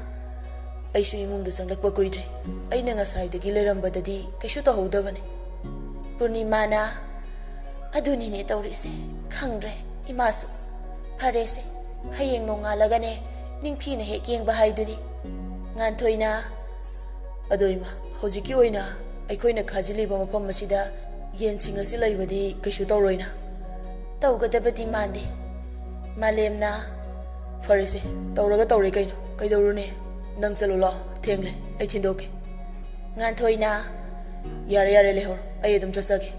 "ꯑꯩꯁꯨ ꯏꯃꯨꯡꯗ ꯆꯪꯂꯛꯄ ꯀꯨꯏꯗ꯭ꯔꯤ꯫ ꯑꯩꯅ ꯉꯁꯥꯏꯗꯒꯤ ꯂꯩꯔꯝꯕꯗꯗꯤ ꯀꯩꯁꯨ ꯇꯧꯍꯧꯗꯕꯅꯤ꯫" ꯄꯨꯔꯅꯤꯃꯥꯅ, "ꯑꯗꯨꯅꯤꯅꯦ ꯇꯧꯔꯤꯁꯦ, ꯈꯪꯗ꯭ꯔꯦ ꯏꯃꯥꯁꯨ꯫ ꯐꯔꯦꯁꯦ, ꯍꯌꯦꯡ ꯅꯣꯡꯉꯥꯜꯂꯒꯅꯦ ꯅꯤꯡꯊꯤꯅ ꯍꯦꯛ ꯌꯦꯡꯕ ꯍꯥꯏꯗꯨꯅꯤ꯫" ꯉꯥꯟꯊꯣꯏꯅ, "ꯑꯗꯣ ꯏꯃꯥ, ꯍꯧꯖꯤꯛꯀꯤ ꯑꯣꯏꯅ ꯑꯩꯈꯣꯏꯅ ꯈꯥꯖꯤꯜꯂꯤꯕ ꯃꯐꯝ ꯑꯁꯤꯗ ꯌꯦꯟꯁꯤꯡ ꯑꯁꯤ ꯂꯩꯕꯗꯤ ꯀꯩꯁꯨ ꯇꯧꯔꯣꯏꯅ?" "ꯇꯧꯒꯗꯕꯗꯤ ꯃꯥꯟꯗꯦ꯫" ꯃꯥꯂꯦꯝꯅ, "ꯐꯔꯦꯁꯦ, ꯇꯧꯔꯒ ꯇꯧꯔꯦ ꯀꯩꯅꯣ, ꯀꯩꯗꯧꯔꯨꯅꯤ? ꯅꯪ ꯆꯠꯂꯨ ꯂꯥꯛꯑꯣ, ꯊꯦꯡꯂꯦ, ꯑꯩ ꯊꯤꯟꯗꯣꯛꯀꯦ꯫" ꯉꯥꯟꯊꯣꯏꯅ, "ꯌꯥꯔꯦ ꯌꯥꯔꯦ, ꯂꯩꯍꯧꯔꯣ, ꯑꯩ ꯑꯗꯨꯝ ꯆꯠꯆꯒꯦ꯫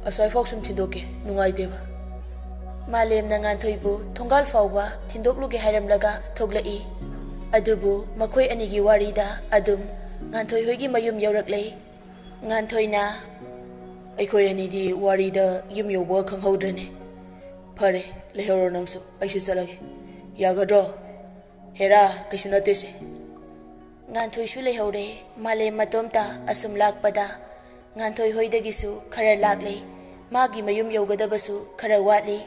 ꯑꯁ꯭ꯋꯥꯏꯐꯥꯎ ꯁꯨꯝ ꯊꯤꯟꯗꯣꯛꯀꯦ, ꯅꯨꯡꯉꯥꯏꯇꯦꯕ꯫" ꯃꯥꯂꯦꯝꯅ ꯉꯥꯟꯊꯣꯏꯕꯨ ꯊꯣꯡꯒꯥꯜ ꯐꯥꯎꯕ ꯊꯤꯟꯗꯣꯛꯂꯨꯒꯦ ꯍꯥꯏꯔꯝꯂꯒ ꯊꯣꯛꯂꯛꯏ꯫ ꯑꯗꯨꯕꯨ ꯃꯈꯣꯏ ꯑꯅꯤꯒꯤ ꯋꯥꯔꯤꯗ ꯑꯗꯨꯝ ꯉꯥꯟꯊꯣꯏ ꯍꯣꯏꯒꯤ ꯃꯌꯨꯝ ꯌꯧꯔꯛꯂꯦ꯫ ꯉꯥꯟꯊꯣꯏꯅ, "ꯑꯩꯈꯣꯏ ꯑꯅꯤꯗꯤ ꯋꯥꯔꯤꯗ ꯌꯨꯝ ꯌꯧꯕꯒ ꯈꯪꯍꯧꯗ꯭ꯔꯦꯅꯦ꯫ ꯐꯔꯦ, ꯂꯩꯍꯧꯔꯣ ꯅꯪꯁꯨ, ꯑꯩꯁꯨ ꯆꯠꯂꯒꯦ꯫ ꯌꯥꯒꯗ꯭ꯔꯣ?" ꯍꯦꯔꯥ, ꯀꯩꯁꯨ ꯅꯠꯇꯦꯁꯦ꯫ ꯉꯥꯟꯊꯣꯏꯁꯨ ꯂꯩꯍꯧꯔꯦ꯫ ꯃꯥꯂꯦꯝ ꯃꯇꯣꯝꯇ ꯑꯁꯨꯝ ꯂꯥꯛꯄꯗ ꯉꯥꯟꯊꯣꯏ ꯍꯣꯏꯗꯒꯤꯁꯨ ꯈꯔ ꯂꯥꯛꯂꯦ꯫ ꯃꯥꯒꯤ ꯃꯌꯨꯝ ꯌꯧꯒꯗꯕꯁꯨ ꯈꯔ ꯋꯥꯠꯂꯤ꯫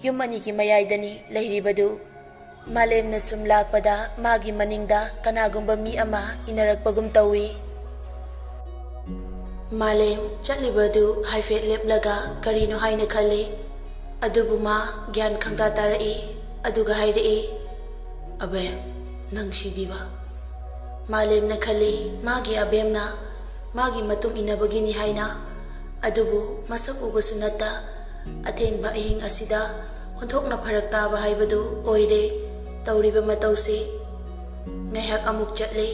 ꯌꯨꯝ ꯑꯅꯤꯒꯤ ꯃꯌꯥꯏꯗꯅꯤ ꯂꯩꯔꯤꯕꯗꯨ꯫ ꯃꯥꯂꯦꯝꯅ ꯁꯨꯝ ꯂꯥꯛꯄꯗ ꯃꯥꯒꯤ ꯃꯅꯤꯡꯗ ꯀꯅꯥꯒꯨꯝꯕ ꯃꯤ ꯑꯃ ꯏꯟꯅꯔꯛꯄꯒꯨꯝ ꯇꯧꯏ꯫ ꯃꯥꯂꯦꯝ ꯆꯠꯂꯤꯕꯗꯨ ꯍꯥꯏꯐꯦꯠ ꯂꯦꯞꯂꯒ ꯀꯔꯤꯅꯣ ꯍꯥꯏꯅ ꯈꯜꯂꯤ꯫ ꯑꯗꯨꯕꯨ ꯃꯥ ꯒ꯭ꯌꯥꯟ ꯈꯪꯇꯥ ꯇꯥꯔꯛꯏ꯫ ꯑꯗꯨꯒ ꯍꯥꯏꯔꯛꯏ, "ꯑꯕꯦꯝ, ꯅꯪ ꯁꯤꯗꯤꯕ?" ꯃꯥꯂꯦꯝꯅ ꯈꯜꯂꯤ ꯃꯥꯒꯤ ꯑꯕꯦꯝꯅ ꯃꯥꯒꯤ ꯃꯇꯨꯡ ꯏꯟꯅꯕꯒꯤꯅꯤ ꯍꯥꯏꯅ꯫ ꯑꯗꯨꯕꯨ ꯃꯁꯛ ꯎꯕꯁꯨ ꯅꯠꯇ ꯑꯊꯦꯡꯕ ꯑꯍꯤꯡ ꯑꯁꯤꯗ ꯑꯣꯟꯊꯣꯛꯅ ꯐꯔꯛ ꯇꯥꯕ ꯍꯥꯏꯕꯗꯨ ꯑꯣꯏꯔꯦ ꯇꯧꯔꯤꯕ ꯃꯇꯧꯁꯤ꯫ ꯉꯥꯏꯍꯥꯛ ꯑꯃꯨꯛ ꯆꯠꯂꯦ꯫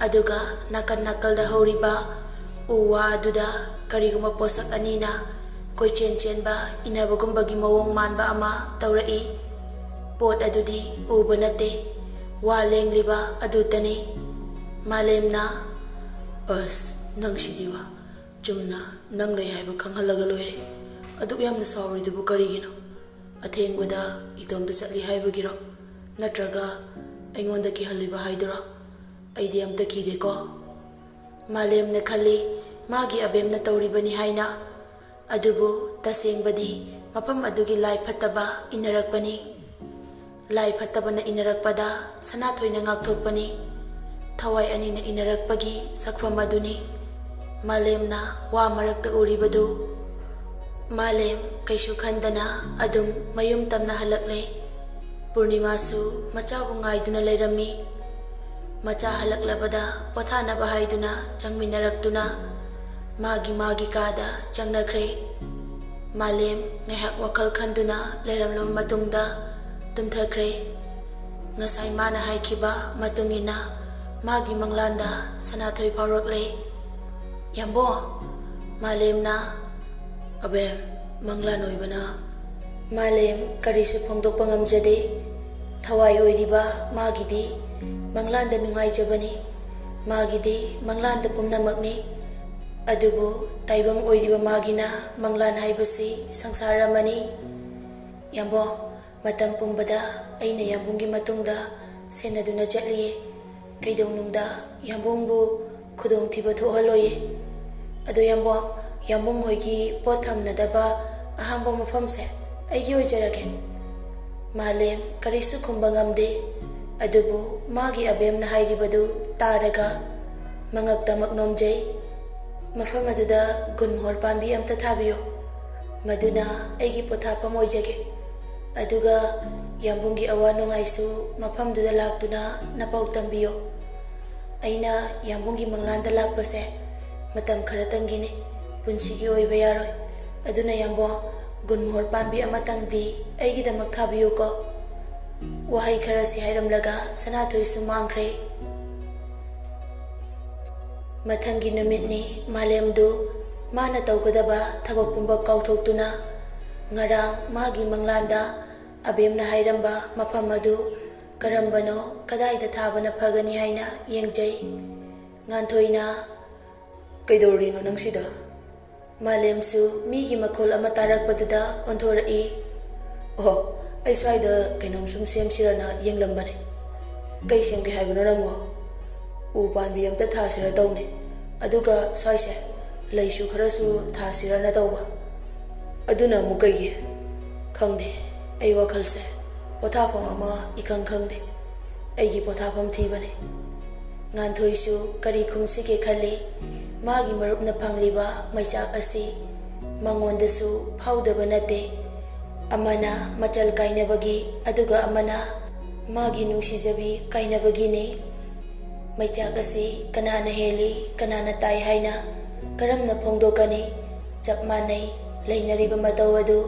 ꯑꯗꯨꯒ ꯅꯥꯀꯟ ꯅꯥꯀꯜꯗ ꯍꯧꯔꯤꯕ ꯎ ꯋꯥ ꯑꯗꯨꯗ ꯀꯔꯤꯒꯨꯝꯕ ꯄꯣꯠꯁꯛ ꯑꯅꯤꯅ ꯀꯣꯏꯆꯦꯟ ꯆꯦꯟꯕ ꯏꯟꯅꯕꯒꯨꯝꯕꯒꯤ ꯃꯑꯣꯡ ꯃꯥꯟꯕ ꯑꯃ ꯇꯧꯔꯛꯏ꯫ ꯄꯣꯠ ꯑꯗꯨꯗꯤ ꯎꯕ ꯅꯠꯇꯦ, ꯋꯥ ꯂꯦꯡꯂꯤꯕ ꯑꯗꯨꯇꯅꯤ꯫ ꯃꯥꯂꯦꯝꯅ, "ꯑꯁ, ꯅꯪꯁꯤꯗꯤꯕ, ꯆꯨꯝꯅ ꯅꯪ ꯂꯩ ꯍꯥꯏꯕ ꯈꯪꯍꯜꯂꯒ ꯂꯣꯏꯔꯦ꯫ ꯑꯗꯨꯛ ꯌꯥꯝꯅ ꯁꯥꯎꯔꯤꯗꯨꯕꯨ ꯀꯔꯤꯒꯤꯅꯣ? ꯑꯊꯦꯡꯕꯗ ꯏꯇꯣꯝꯇ ꯆꯠꯂꯤ ꯍꯥꯏꯕꯒꯤꯔꯣ? ꯅꯠꯇ꯭ꯔꯒ ꯑꯩꯉꯣꯟꯗ ꯀꯤꯍꯜꯂꯤꯕ ꯍꯥꯏꯗꯨꯔꯣ? ꯑꯩꯗꯤ ꯑꯝꯇ ꯀꯤꯗꯦꯀꯣ꯫" ꯃꯥꯂꯦꯝꯅ ꯈꯜꯂꯤ ꯃꯥꯒꯤ ꯑꯕꯦꯝꯅ ꯇꯧꯔꯤꯕꯅꯤ ꯍꯥꯏꯅ꯫ ꯑꯗꯨꯕꯨ ꯇꯁꯦꯡꯕꯗꯤ ꯃꯐꯝ ꯑꯗꯨꯒꯤ ꯂꯥꯏ ꯐꯠꯇꯕ ꯏꯟꯅꯔꯛꯄꯅꯤ꯫ ꯂꯥꯏ ꯐꯠꯇꯕꯅ ꯏꯟꯅꯔꯛꯄꯗ ꯁꯅꯥꯊꯣꯏꯅ ꯉꯥꯛꯊꯣꯛꯄꯅꯤ꯫ ꯊꯋꯥꯏ ꯑꯅꯤꯅ ꯏꯟꯅꯔꯛꯄꯒꯤ ꯁꯛꯐꯝ ꯑꯗꯨꯅꯤ ꯃꯥꯂꯦꯝꯅ ꯋꯥ ꯃꯔꯛꯇ ꯎꯔꯤꯕꯗꯨ꯫ ꯃꯥꯂꯦꯝ ꯀꯩꯁꯨ ꯈꯟꯗꯅ ꯑꯗꯨꯝ ꯃꯌꯨꯝ ꯇꯝꯅ ꯍꯜꯂꯛꯂꯦ꯫ ꯄꯨꯔꯅꯤꯃꯥꯁꯨ ꯃꯆꯥꯕꯨ ꯉꯥꯏꯗꯨꯅ ꯂꯩꯔꯝꯃꯤ꯫ ꯃꯆꯥ ꯍꯜꯂꯛꯂꯕꯗ ꯄꯣꯊꯥꯅꯕ ꯍꯥꯏꯗꯨꯅ ꯆꯪꯃꯤꯟꯅꯔꯛꯇꯨꯅ ꯃꯥꯒꯤ ꯃꯥꯒꯤ ꯀꯥꯗ ꯆꯪꯅꯈ꯭ꯔꯦ꯫ ꯃꯥꯂꯦꯝ ꯉꯥꯏꯍꯥꯛ ꯋꯥꯈꯜ ꯈꯟꯗꯨꯅ ꯂꯩꯔꯝꯂꯕ ꯃꯇꯨꯡꯗ ꯇꯨꯝꯊꯈ꯭ꯔꯦ꯫ ꯉꯁꯥꯏ ꯃꯥꯅ ꯍꯥꯏꯈꯤꯕ ꯃꯇꯨꯡ ꯏꯟꯅ ꯃꯥꯒꯤ ꯃꯪꯂꯥꯟꯗ ꯁꯅꯥꯊꯣꯏ ꯐꯥꯎꯔꯛꯂꯦ꯫ "ꯌꯥꯝꯕꯣ!" ꯃꯥꯂꯦꯝꯅ, "ꯑꯕꯦꯝ, ꯃꯪꯂꯥꯟ ꯑꯣꯏꯕꯅ?" ꯃꯥꯂꯦꯝ ꯀꯔꯤꯁꯨ ꯐꯣꯡꯗꯣꯛꯄ ꯉꯝꯖꯗꯦ꯫ ꯊꯋꯥꯏ ꯑꯣꯏꯔꯤꯕ ꯃꯥꯒꯤꯗꯤ ꯃꯪꯂꯥꯟꯗ ꯅꯨꯡꯉꯥꯏꯖꯕꯅꯤ꯫ ꯃꯥꯒꯤꯗꯤ ꯃꯪꯂꯥꯟꯗ ꯄꯨꯝꯅꯃꯛꯅꯤ꯫ ꯑꯗꯨꯕꯨ ꯇꯥꯏꯕꯪ ꯑꯣꯏꯔꯤꯕ ꯃꯥꯒꯤꯅ ꯃꯪꯂꯥꯟ ꯍꯥꯏꯕꯁꯤ ꯁꯪꯁꯥꯔ ꯑꯃꯅꯤ꯫ "ꯌꯥꯝꯕꯣ, ꯃꯇꯝ ꯄꯨꯝꯕꯗ ꯑꯩꯅ ꯌꯥꯝꯕꯨꯡꯒꯤ ꯃꯇꯨꯡꯗ ꯁꯦꯟꯅꯗꯨꯅ ꯆꯠꯂꯤꯌꯦ꯫ ꯀꯩꯗꯧꯅꯨꯡꯗ ꯌꯥꯝꯕꯨꯡꯕꯨ ꯈꯨꯗꯣꯡꯊꯤꯕ ꯊꯣꯛꯍꯜꯂꯣꯏꯌꯦ꯫ ꯑꯗꯣ ꯌꯥꯝꯕꯨꯡ, ꯌꯥꯝꯕꯨꯡ ꯍꯣꯏꯒꯤ ꯄꯣꯠ ꯊꯝꯅꯗꯕ ꯑꯍꯥꯡꯕ ꯃꯐꯝꯁꯦ ꯑꯩꯒꯤ ꯑꯣꯏꯖꯔꯒꯦ꯫ ꯃꯥꯂꯦꯝ ꯀꯔꯤꯁꯨ ꯈꯨꯝꯕ ꯉꯝꯗꯦ꯫ ꯑꯗꯨꯕꯨ ꯃꯥꯒꯤ ꯑꯕꯦꯝꯅ ꯍꯥꯏꯔꯤꯕꯗꯨ ꯇꯥꯔꯒ ꯃꯉꯛꯇꯃꯛ ꯅꯣꯝꯖꯩ꯫ "ꯃꯐꯝ ꯑꯗꯨꯗ ꯒꯨꯟꯃꯣꯍꯣꯔ ꯄꯥꯝꯕꯤ ꯑꯝꯇ ꯊꯥꯕꯤꯌꯨ꯫ ꯃꯗꯨꯅ ꯑꯩꯒꯤ ꯄꯣꯊꯥꯐꯝ ꯑꯣꯏꯖꯒꯦ꯫ ꯑꯗꯨꯒ ꯌꯥꯝꯕꯨꯡꯒꯤ ꯑꯋꯥ ꯅꯨꯡꯉꯥꯏꯁꯨ ꯃꯐꯝꯗꯨꯗ ꯂꯥꯛꯇꯨꯅ ꯅꯄꯥꯎ ꯇꯝꯕꯤꯌꯨ꯫ ꯑꯩꯅ ꯌꯥꯝꯕꯨꯡꯒꯤ ꯃꯪꯂꯥꯟꯗ ꯂꯥꯛꯄꯁꯦ ꯃꯇꯝ ꯈꯔꯇꯪꯒꯤꯅꯤ, ꯄꯨꯟꯁꯤꯒꯤ ꯑꯣꯏꯕ ꯌꯥꯔꯣꯏ꯫ ꯑꯗꯨꯅ ꯌꯥꯝꯕꯨꯡ, ꯒꯨꯟꯃꯣꯍꯣꯔ ꯄꯥꯝꯕꯤ ꯑꯃꯇꯪꯗꯤ ꯑꯩꯒꯤꯗꯃꯛ ꯊꯥꯕꯤꯌꯨꯀꯣ꯫" ꯋꯥꯍꯩ ꯈꯔꯁꯤ ꯍꯥꯏꯔꯝꯂꯒ ꯁꯅꯥꯊꯣꯏꯁꯨ ꯃꯥꯡꯈ꯭ꯔꯦ꯫ ꯃꯊꯪꯒꯤ ꯅꯨꯃꯤꯠꯅꯤ꯫ ꯃꯥꯂꯦꯝꯗꯨ ꯃꯥꯅ ꯇꯧꯒꯗꯕ ꯊꯕꯛ ꯄꯨꯝꯕ ꯀꯥꯎꯊꯣꯛꯇꯨꯅ ꯉꯔꯥꯡ ꯃꯥꯒꯤ ꯃꯪꯂꯥꯟꯗ ꯑꯕꯦꯝꯅ ꯍꯥꯏꯔꯝꯕ ꯃꯐꯝ ꯑꯗꯨ ꯀꯔꯝꯕꯅꯣ, ꯀꯗꯥꯏꯗ ꯊꯥꯕꯅ ꯐꯒꯅꯤ ꯍꯥꯏꯅ ꯌꯦꯡꯖꯩ꯫ ꯉꯥꯟꯊꯣꯏꯅ, "ꯀꯩꯗꯧꯔꯤꯅꯣ ꯅꯪ ꯁꯤꯗ?" ꯃꯥꯂꯦꯝꯁꯨ ꯃꯤꯒꯤ ꯃꯈꯣꯜ ꯑꯃ ꯇꯥꯔꯛꯄꯗꯨꯗ ꯑꯣꯟꯊꯣꯔꯛꯏ꯫ "ꯑꯣ, ꯑꯩ ꯁ꯭ꯋꯥꯏꯗ ꯀꯩꯅꯣꯝ ꯁꯨꯝ ꯁꯦꯝꯁꯤꯔꯅ ꯌꯦꯡꯂꯝꯕꯅꯦ꯫" "ꯀꯩ ꯁꯦꯝꯒꯦ ꯍꯥꯏꯕꯅꯣ ꯅꯪꯕꯣ?" "ꯎ ꯄꯥꯝꯕꯤ ꯑꯝꯇ ꯊꯥꯁꯤꯔ ꯇꯧꯅꯦ, ꯑꯗꯨꯒ ꯁ꯭ꯋꯥꯏꯁꯦ ꯂꯩꯁꯨ ꯈꯔꯁꯨ ꯊꯥꯁꯤꯔꯅ ꯇꯧꯕ꯫" "ꯑꯗꯨꯅ ꯑꯃꯨꯛ ꯀꯩꯒꯤ?" "ꯈꯪꯗꯦ, ꯑꯩ ꯋꯥꯈꯜꯁꯦ ꯄꯣꯊꯥꯐꯝ ꯑꯃ ꯏꯈꯪ ꯈꯪꯗꯦ꯫ ꯑꯩꯒꯤ ꯄꯣꯊꯥꯐꯝ ꯊꯤꯕꯅꯦ꯫" ꯉꯥꯟꯊꯣꯏꯁꯨ ꯀꯔꯤ ꯈꯨꯝꯁꯤꯒꯦ ꯈꯜꯂꯤ꯫ ꯃꯥꯒꯤ ꯃꯔꯨꯞꯅ ꯐꯪꯂꯤꯕ ꯃꯩꯆꯥꯛ ꯑꯁꯤ ꯃꯉꯣꯟꯗꯁꯨ ꯐꯥꯎꯗꯕ ꯅꯠꯇꯦ꯫ ꯑꯃꯅ ꯃꯆꯜ ꯀꯥꯏꯅꯕꯒꯤ, ꯑꯗꯨꯒ ꯑꯃꯅ ꯃꯥꯒꯤ ꯅꯨꯡꯁꯤꯖꯕꯤ ꯀꯥꯏꯅꯕꯒꯤꯅꯤ꯫ ꯃꯩꯆꯥꯛ ꯑꯁꯤ ꯀꯅꯥꯅ ꯍꯦꯜꯂꯤ, ꯀꯅꯥꯅ ꯇꯥꯏ ꯍꯥꯏꯅ ꯀꯔꯝꯅ ꯐꯣꯡꯗꯣꯛꯀꯅꯤ? ꯆꯞ ꯃꯥꯟꯅꯩ, ꯂꯩꯅꯔꯤꯕ ꯃꯇꯧ ꯑꯗꯨ꯫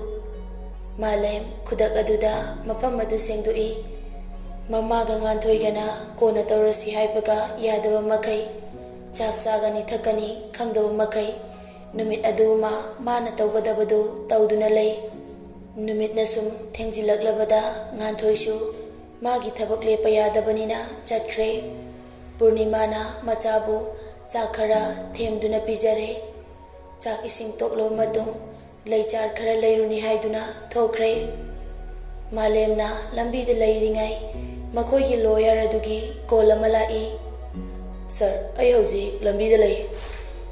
ꯃꯥꯂꯦꯝ ꯈꯨꯗꯛ ꯑꯗꯨꯗ ꯃꯐꯝ ꯑꯗꯨ ꯁꯦꯡꯗꯣꯛꯏ꯫ ꯃꯃꯥꯒ ꯉꯥꯟꯊꯣꯏꯒꯅ ꯀꯣꯟꯅ ꯇꯧꯔꯁꯤ ꯍꯥꯏꯕꯒ ꯌꯥꯗꯕ ꯃꯈꯩ, ꯆꯥꯛ ꯆꯥꯒꯅꯤ ꯊꯛꯀꯅꯤ ꯈꯪꯗꯕ ꯃꯈꯩ, ꯅꯨꯃꯤꯠ ꯑꯗꯨꯃ ꯃꯥꯅ ꯇꯧꯒꯗꯕꯗꯨ ꯇꯧꯗꯨꯅ ꯂꯩ꯫ ꯅꯨꯃꯤꯠꯅ ꯁꯨꯝ ꯊꯦꯡꯖꯤꯜꯂꯛꯂꯕꯗ ꯉꯥꯟꯊꯣꯏꯁꯨ ꯃꯥꯒꯤ ꯊꯕꯛ ꯂꯦꯞꯄ ꯌꯥꯗꯕꯅꯤꯅ ꯆꯠꯈ꯭ꯔꯦ꯫ ꯄꯨꯔꯅꯤꯃꯥꯅ ꯃꯆꯥꯕꯨ ꯆꯥꯛ ꯈꯔ ꯊꯦꯝꯗꯨꯅ ꯄꯤꯖꯔꯦ꯫ ꯆꯥꯛ ꯏꯁꯤꯡ ꯇꯣꯛꯂꯕ ꯃꯇꯨꯡ ꯂꯩꯆꯥꯔ ꯈꯔ ꯂꯩꯔꯨꯅꯤ ꯍꯥꯏꯗꯨꯅ ꯊꯣꯛꯈ꯭ꯔꯦ꯫ ꯃꯥꯂꯦꯝꯅ ꯂꯝꯕꯤꯗ ꯂꯩꯔꯤꯉꯩ ꯃꯈꯣꯏꯒꯤ ꯂꯣꯌꯔ ꯑꯗꯨꯒꯤ ꯀꯣꯜ ꯑꯃ ꯂꯥꯛꯏ꯫ "ꯁꯥꯔ, ꯑꯩ ꯍꯧꯖꯤꯛ ꯂꯝꯕꯤꯗ ꯂꯩ꯫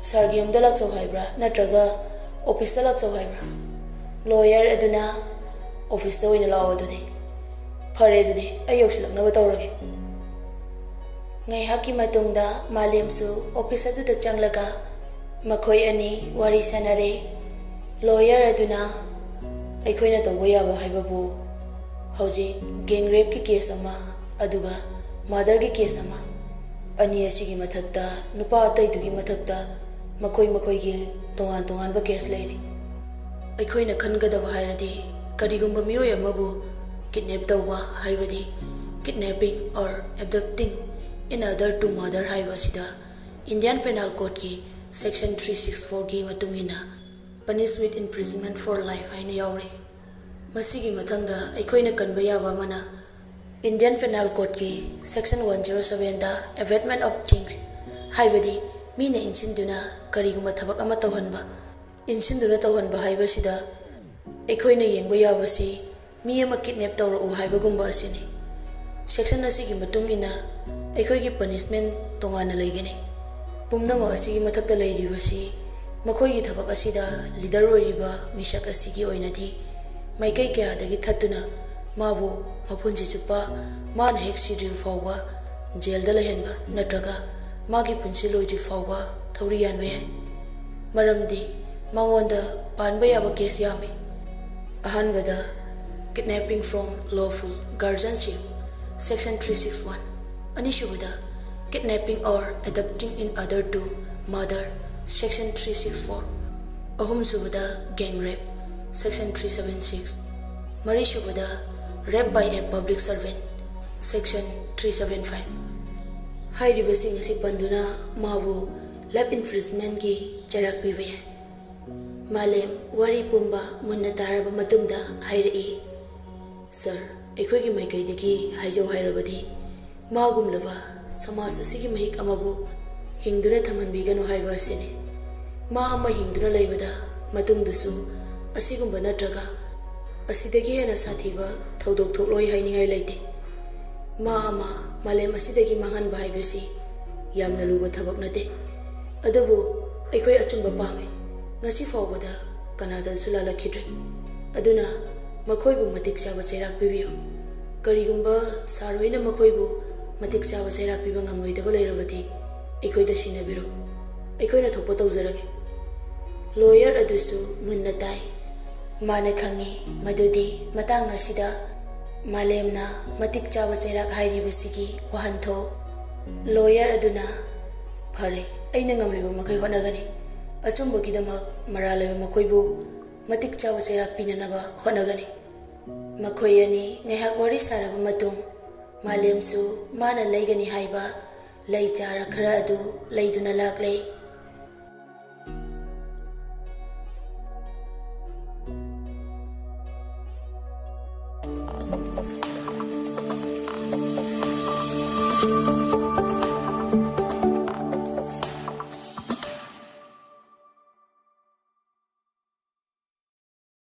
ꯁꯥꯔꯒꯤ ꯌꯨꯝꯗ ꯂꯥꯛꯆꯧ ꯍꯥꯏꯕ꯭ꯔꯥ ꯅꯠꯇ꯭ꯔꯒ ꯑꯣꯐꯤꯁꯇ ꯂꯥꯛꯆꯧ ꯍꯥꯏꯕ꯭ꯔꯥ?" ꯂꯣꯌꯔ ꯑꯗꯨꯅ, "ꯑꯣꯐꯤꯁꯇ ꯑꯣꯏꯅ ꯂꯥꯛꯑꯣ ꯑꯗꯨꯗꯤ꯫" "ꯐꯔꯦ ꯑꯗꯨꯗꯤ, ꯑꯩ ꯌꯧꯁꯤꯜꯂꯛꯅꯕ ꯇꯧꯔꯒꯦ꯫" ꯉꯥꯏꯍꯥꯛꯀꯤ ꯃꯇꯨꯡꯗ ꯃꯥꯂꯦꯝꯁꯨ ꯑꯣꯐꯤꯁ ꯑꯗꯨꯗ ꯆꯪꯂꯒ ꯃꯈꯣꯏ ꯑꯅꯤ ꯋꯥꯔꯤ ꯁꯥꯟꯅꯔꯦ꯫ ꯂꯣꯌꯔ ꯑꯗꯨꯅ, "ꯑꯩꯈꯣꯏꯅ ꯇꯧꯕ ꯌꯥꯕ ꯍꯥꯏꯕꯕꯨ ꯍꯧꯖꯤꯛ ꯒꯦꯡ ꯔꯦꯞꯀꯤ ꯀꯦꯁ ꯑꯃ, ꯑꯗꯨꯒ ꯃꯔꯗꯔꯒꯤ ꯀꯦꯁ ꯑꯃ, ꯑꯅꯤ ꯑꯁꯤꯒꯤ ꯃꯊꯛꯇ ꯅꯨꯄꯥ ꯑꯇꯩꯗꯨꯒꯤ ꯃꯊꯛꯇ ꯃꯈꯣꯏ ꯃꯈꯣꯏꯒꯤ ꯇꯣꯉꯥꯟ ꯇꯣꯉꯥꯟꯕ ꯀꯦꯁ ꯂꯩꯔꯤ꯫ ꯑꯩꯈꯣꯏꯅ ꯈꯟꯒꯗꯕ ꯍꯥꯏꯔꯗꯤ, ꯀꯔꯤꯒꯨꯝꯕ ꯃꯤꯑꯣꯏ ꯑꯃꯕꯨ ꯀꯤꯗꯅꯦꯞ ꯇꯧꯕ, ꯍꯥꯏꯕꯗꯤ kidnapping or abducting in order to murder ꯍꯥꯏꯕ ꯑꯁꯤꯗ ꯏꯟꯗꯤꯌꯥꯟ ꯄꯦꯅꯥꯜ ꯀꯣꯗꯀꯤ ꯁꯦꯛꯁꯟ ꯊ꯭ꯔꯤ ꯁꯤꯛꯁ ꯐꯣꯔꯒꯤ ꯃꯇꯨꯡ ꯏꯟꯅ punish with imprisonment for life ꯍꯥꯏꯅ ꯌꯥꯎꯔꯤ꯫ ꯃꯁꯤꯒꯤ ꯃꯊꯪꯗ ꯑꯩꯈꯣꯏꯅ ꯀꯟꯕ ꯌꯥꯕ ꯑꯃꯅ ꯏꯟꯗꯤꯌꯥꯟ ꯄꯦꯅꯥꯜ ꯀꯣꯗꯀꯤ ꯁꯦꯛꯁꯟ ꯋꯥꯟ ꯖꯤꯔꯣ ꯁꯕꯦꯟꯗ abetment of change, ꯍꯥꯏꯕꯗꯤ ꯃꯤꯅ ꯏꯟꯁꯤꯟꯗꯨꯅ ꯀꯔꯤꯒꯨꯝꯕ ꯊꯕꯛ ꯑꯃ ꯇꯧꯍꯟꯕ, ꯏꯟꯁꯤꯟꯗꯨꯅ ꯇꯧꯍꯟꯕ ꯍꯥꯏꯕꯁꯤꯗ ꯑꯩꯈꯣꯏꯅ ꯌꯦꯡꯕ ꯌꯥꯕꯁꯤ ꯃꯤ ꯑꯃ ꯀꯤꯗꯅꯦꯞ ꯇꯧꯔꯛꯎ ꯍꯥꯏꯕꯒꯨꯝꯕ ꯑꯁꯤꯅꯤ꯫ ꯁꯦꯛꯁꯟ ꯑꯁꯤꯒꯤ ꯃꯇꯨꯡ ꯏꯟꯅ ꯑꯩꯈꯣꯏꯒꯤ ꯄꯅꯤꯁꯃꯦꯟ ꯇꯣꯉꯥꯟꯅ ꯂꯩꯒꯅꯤ꯫ ꯄꯨꯝꯅꯃꯛ ꯑꯁꯤꯒꯤ ꯃꯊꯛꯇ ꯂꯩꯔꯤꯕꯁꯤ ꯃꯈꯣꯏꯒꯤ ꯊꯕꯛ ꯑꯁꯤꯗ ꯂꯤꯗꯔ ꯑꯣꯏꯔꯤꯕ ꯃꯤꯁꯛ ꯑꯁꯤꯒꯤ ꯑꯣꯏꯅꯗꯤ ꯃꯥꯏꯀꯩ ꯀꯌꯥꯗꯒꯤ ꯊꯠꯇꯨꯅ ꯃꯥꯕꯨ ꯃꯄꯨꯟꯁꯤ ꯆꯨꯞꯄ ꯃꯥꯅ ꯍꯦꯛ ꯁꯤꯗ꯭ꯔꯤꯕ ꯐꯥꯎꯕ ꯖꯦꯜꯗ ꯂꯩꯍꯟꯕ ꯅꯠꯇ꯭ꯔꯒ ꯃꯥꯒꯤ ꯄꯨꯟꯁꯤ ꯂꯣꯏꯗ꯭ꯔꯤ ꯐꯥꯎꯕ ꯊꯧꯔꯤ ꯌꯥꯟꯕ ꯌꯥꯏ꯫ ꯃꯔꯝꯗꯤ ꯃꯉꯣꯟꯗ ꯄꯥꯟꯕ ꯌꯥꯕ ꯀꯦꯁ ꯌꯥꯝꯃꯤ꯫ ꯑꯍꯥꯟꯕꯗ, kidnapping from lawful guardianship, section three six one꯫ ꯑꯅꯤꯁꯨꯕꯗ, kidnapping or abducting in order to murder, section three six four꯫ ꯑꯍꯨꯝꯁꯨꯕꯗ, gang rape, section three seven six꯫ ꯃꯔꯤꯁꯨꯕꯗ, rape by a public servant, section three seven five꯫ ꯍꯥꯏꯔꯤꯕꯁꯤꯡ ꯑꯁꯤ ꯄꯟꯗꯨꯅ ꯃꯥꯕꯨ life imprisonmentꯀꯤ ꯆꯩꯔꯥꯛ ꯄꯤꯕ ꯌꯥꯏ꯫ ꯃꯥꯂꯦꯝ ꯋꯥꯔꯤ ꯄꯨꯝꯕ ꯃꯨꯟꯅ ꯇꯥꯔꯕ ꯃꯇꯨꯡꯗ ꯍꯥꯏꯔꯛꯏ, "ꯁꯥꯔ, ꯑꯩꯈꯣꯏꯒꯤ ꯃꯥꯏꯀꯩꯗꯒꯤ ꯍꯥꯏꯖꯧ ꯍꯥꯏꯔꯕꯗꯤ, ꯃꯥꯒꯨꯝꯂꯕ ꯁꯃꯥꯖ ꯑꯁꯤꯒꯤ ꯃꯍꯤꯛ ꯑꯃꯕꯨ ꯍꯤꯡꯗꯨꯅ ꯊꯝꯍꯟꯕꯤꯒꯅꯨ ꯍꯥꯏꯕ ꯑꯁꯤꯅꯤ꯫ ꯃꯥ ꯑꯃ ꯍꯤꯡꯗꯨꯅ ꯂꯩꯕꯗ ꯃꯇꯨꯡꯗꯁꯨ ꯑꯁꯤꯒꯨꯝꯕ ꯅꯠꯇ꯭ꯔꯒ ꯑꯁꯤꯗꯒꯤ ꯍꯦꯟꯅ ꯁꯥꯊꯤꯕ ꯊꯧꯗꯣꯛ ꯊꯣꯛꯂꯣꯏ ꯍꯥꯏꯅꯤꯡꯉꯥꯏ ꯂꯩꯇꯦ꯫ ꯃꯥ ꯑꯃ ꯃꯥꯂꯦꯝ ꯑꯁꯤꯗꯒꯤ ꯃꯥꯡꯍꯟꯕ ꯍꯥꯏꯕꯁꯤ ꯌꯥꯝꯅ ꯂꯨꯕ ꯊꯕꯛ ꯅꯠꯇꯦ꯫ ꯑꯗꯨꯕꯨ ꯑꯩꯈꯣꯏ ꯑꯆꯨꯝꯕ ꯄꯥꯝꯃꯤ꯫ ꯉꯁꯤ ꯐꯥꯎꯕꯗ ꯀꯅꯥꯗꯁꯨ ꯂꯥꯜꯂꯛꯈꯤꯗ꯭ꯔꯦ꯫ ꯑꯗꯨꯅ ꯃꯈꯣꯏꯕꯨ ꯃꯇꯤꯛ ꯆꯥꯕ ꯆꯩꯔꯥꯛ ꯄꯤꯕꯤꯌꯨ꯫ ꯀꯔꯤꯒꯨꯝꯕ ꯁꯥꯔ ꯍꯣꯏꯅ ꯃꯈꯣꯏꯕꯨ ꯃꯇꯤꯛ ꯆꯥꯕ ꯆꯩꯔꯥꯛ ꯄꯤꯕ ꯉꯝꯂꯣꯏꯗꯕ ꯂꯩꯔꯕꯗꯤ ꯑꯩꯈꯣꯏꯗ ꯁꯤꯟꯅꯕꯤꯔꯣ꯫ ꯑꯩꯈꯣꯏꯅ ꯊꯣꯛꯄ ꯇꯧꯖꯔꯒꯦ꯫ ꯂꯣꯌꯔ ꯑꯗꯨꯁꯨ ꯃꯨꯟꯅ ꯇꯥꯏ꯫ ꯃꯥꯅ ꯈꯪꯏ ꯃꯗꯨꯗꯤ ꯃꯇꯥꯡ ꯑꯁꯤꯗ ꯃꯥꯂꯦꯝꯅ ꯃꯇꯤꯛ ꯆꯥꯕ ꯆꯩꯔꯥꯛ ꯍꯥꯏꯔꯤꯕꯁꯤꯒꯤ ꯋꯥꯍꯟꯊꯣꯛ꯫ ꯂꯣꯌꯔ ꯑꯗꯨꯅ, "ꯐꯔꯦ, ꯑꯩꯅ ꯉꯝꯂꯤꯕ ꯃꯈꯩ ꯍꯣꯠꯅꯒꯅꯤ꯫ ꯑꯆꯨꯝꯕꯒꯤꯗꯃꯛ ꯃꯔꯥꯜ ꯂꯩꯕ ꯃꯈꯣꯏꯕꯨ ꯃꯇꯤꯛ ꯆꯥꯕ ꯆꯩꯔꯥꯛ ꯄꯤꯅꯅꯕ ꯍꯣꯠꯅꯒꯅꯤ"꯫ ꯃꯈꯣꯏ ꯑꯅꯤ ꯉꯥꯏꯍꯥꯛ ꯋꯥꯔꯤ ꯁꯥꯔꯕ ꯃꯇꯨꯡ, ꯃꯥꯂꯦꯝꯁꯨ ꯃꯥꯅ ꯂꯩꯒꯅꯤ ꯍꯥꯏꯕ ꯂꯩ ꯆꯥꯔ ꯈꯔ ꯑꯗꯨ ꯂꯩꯗꯨꯅ ꯂꯥꯛꯂꯦ꯫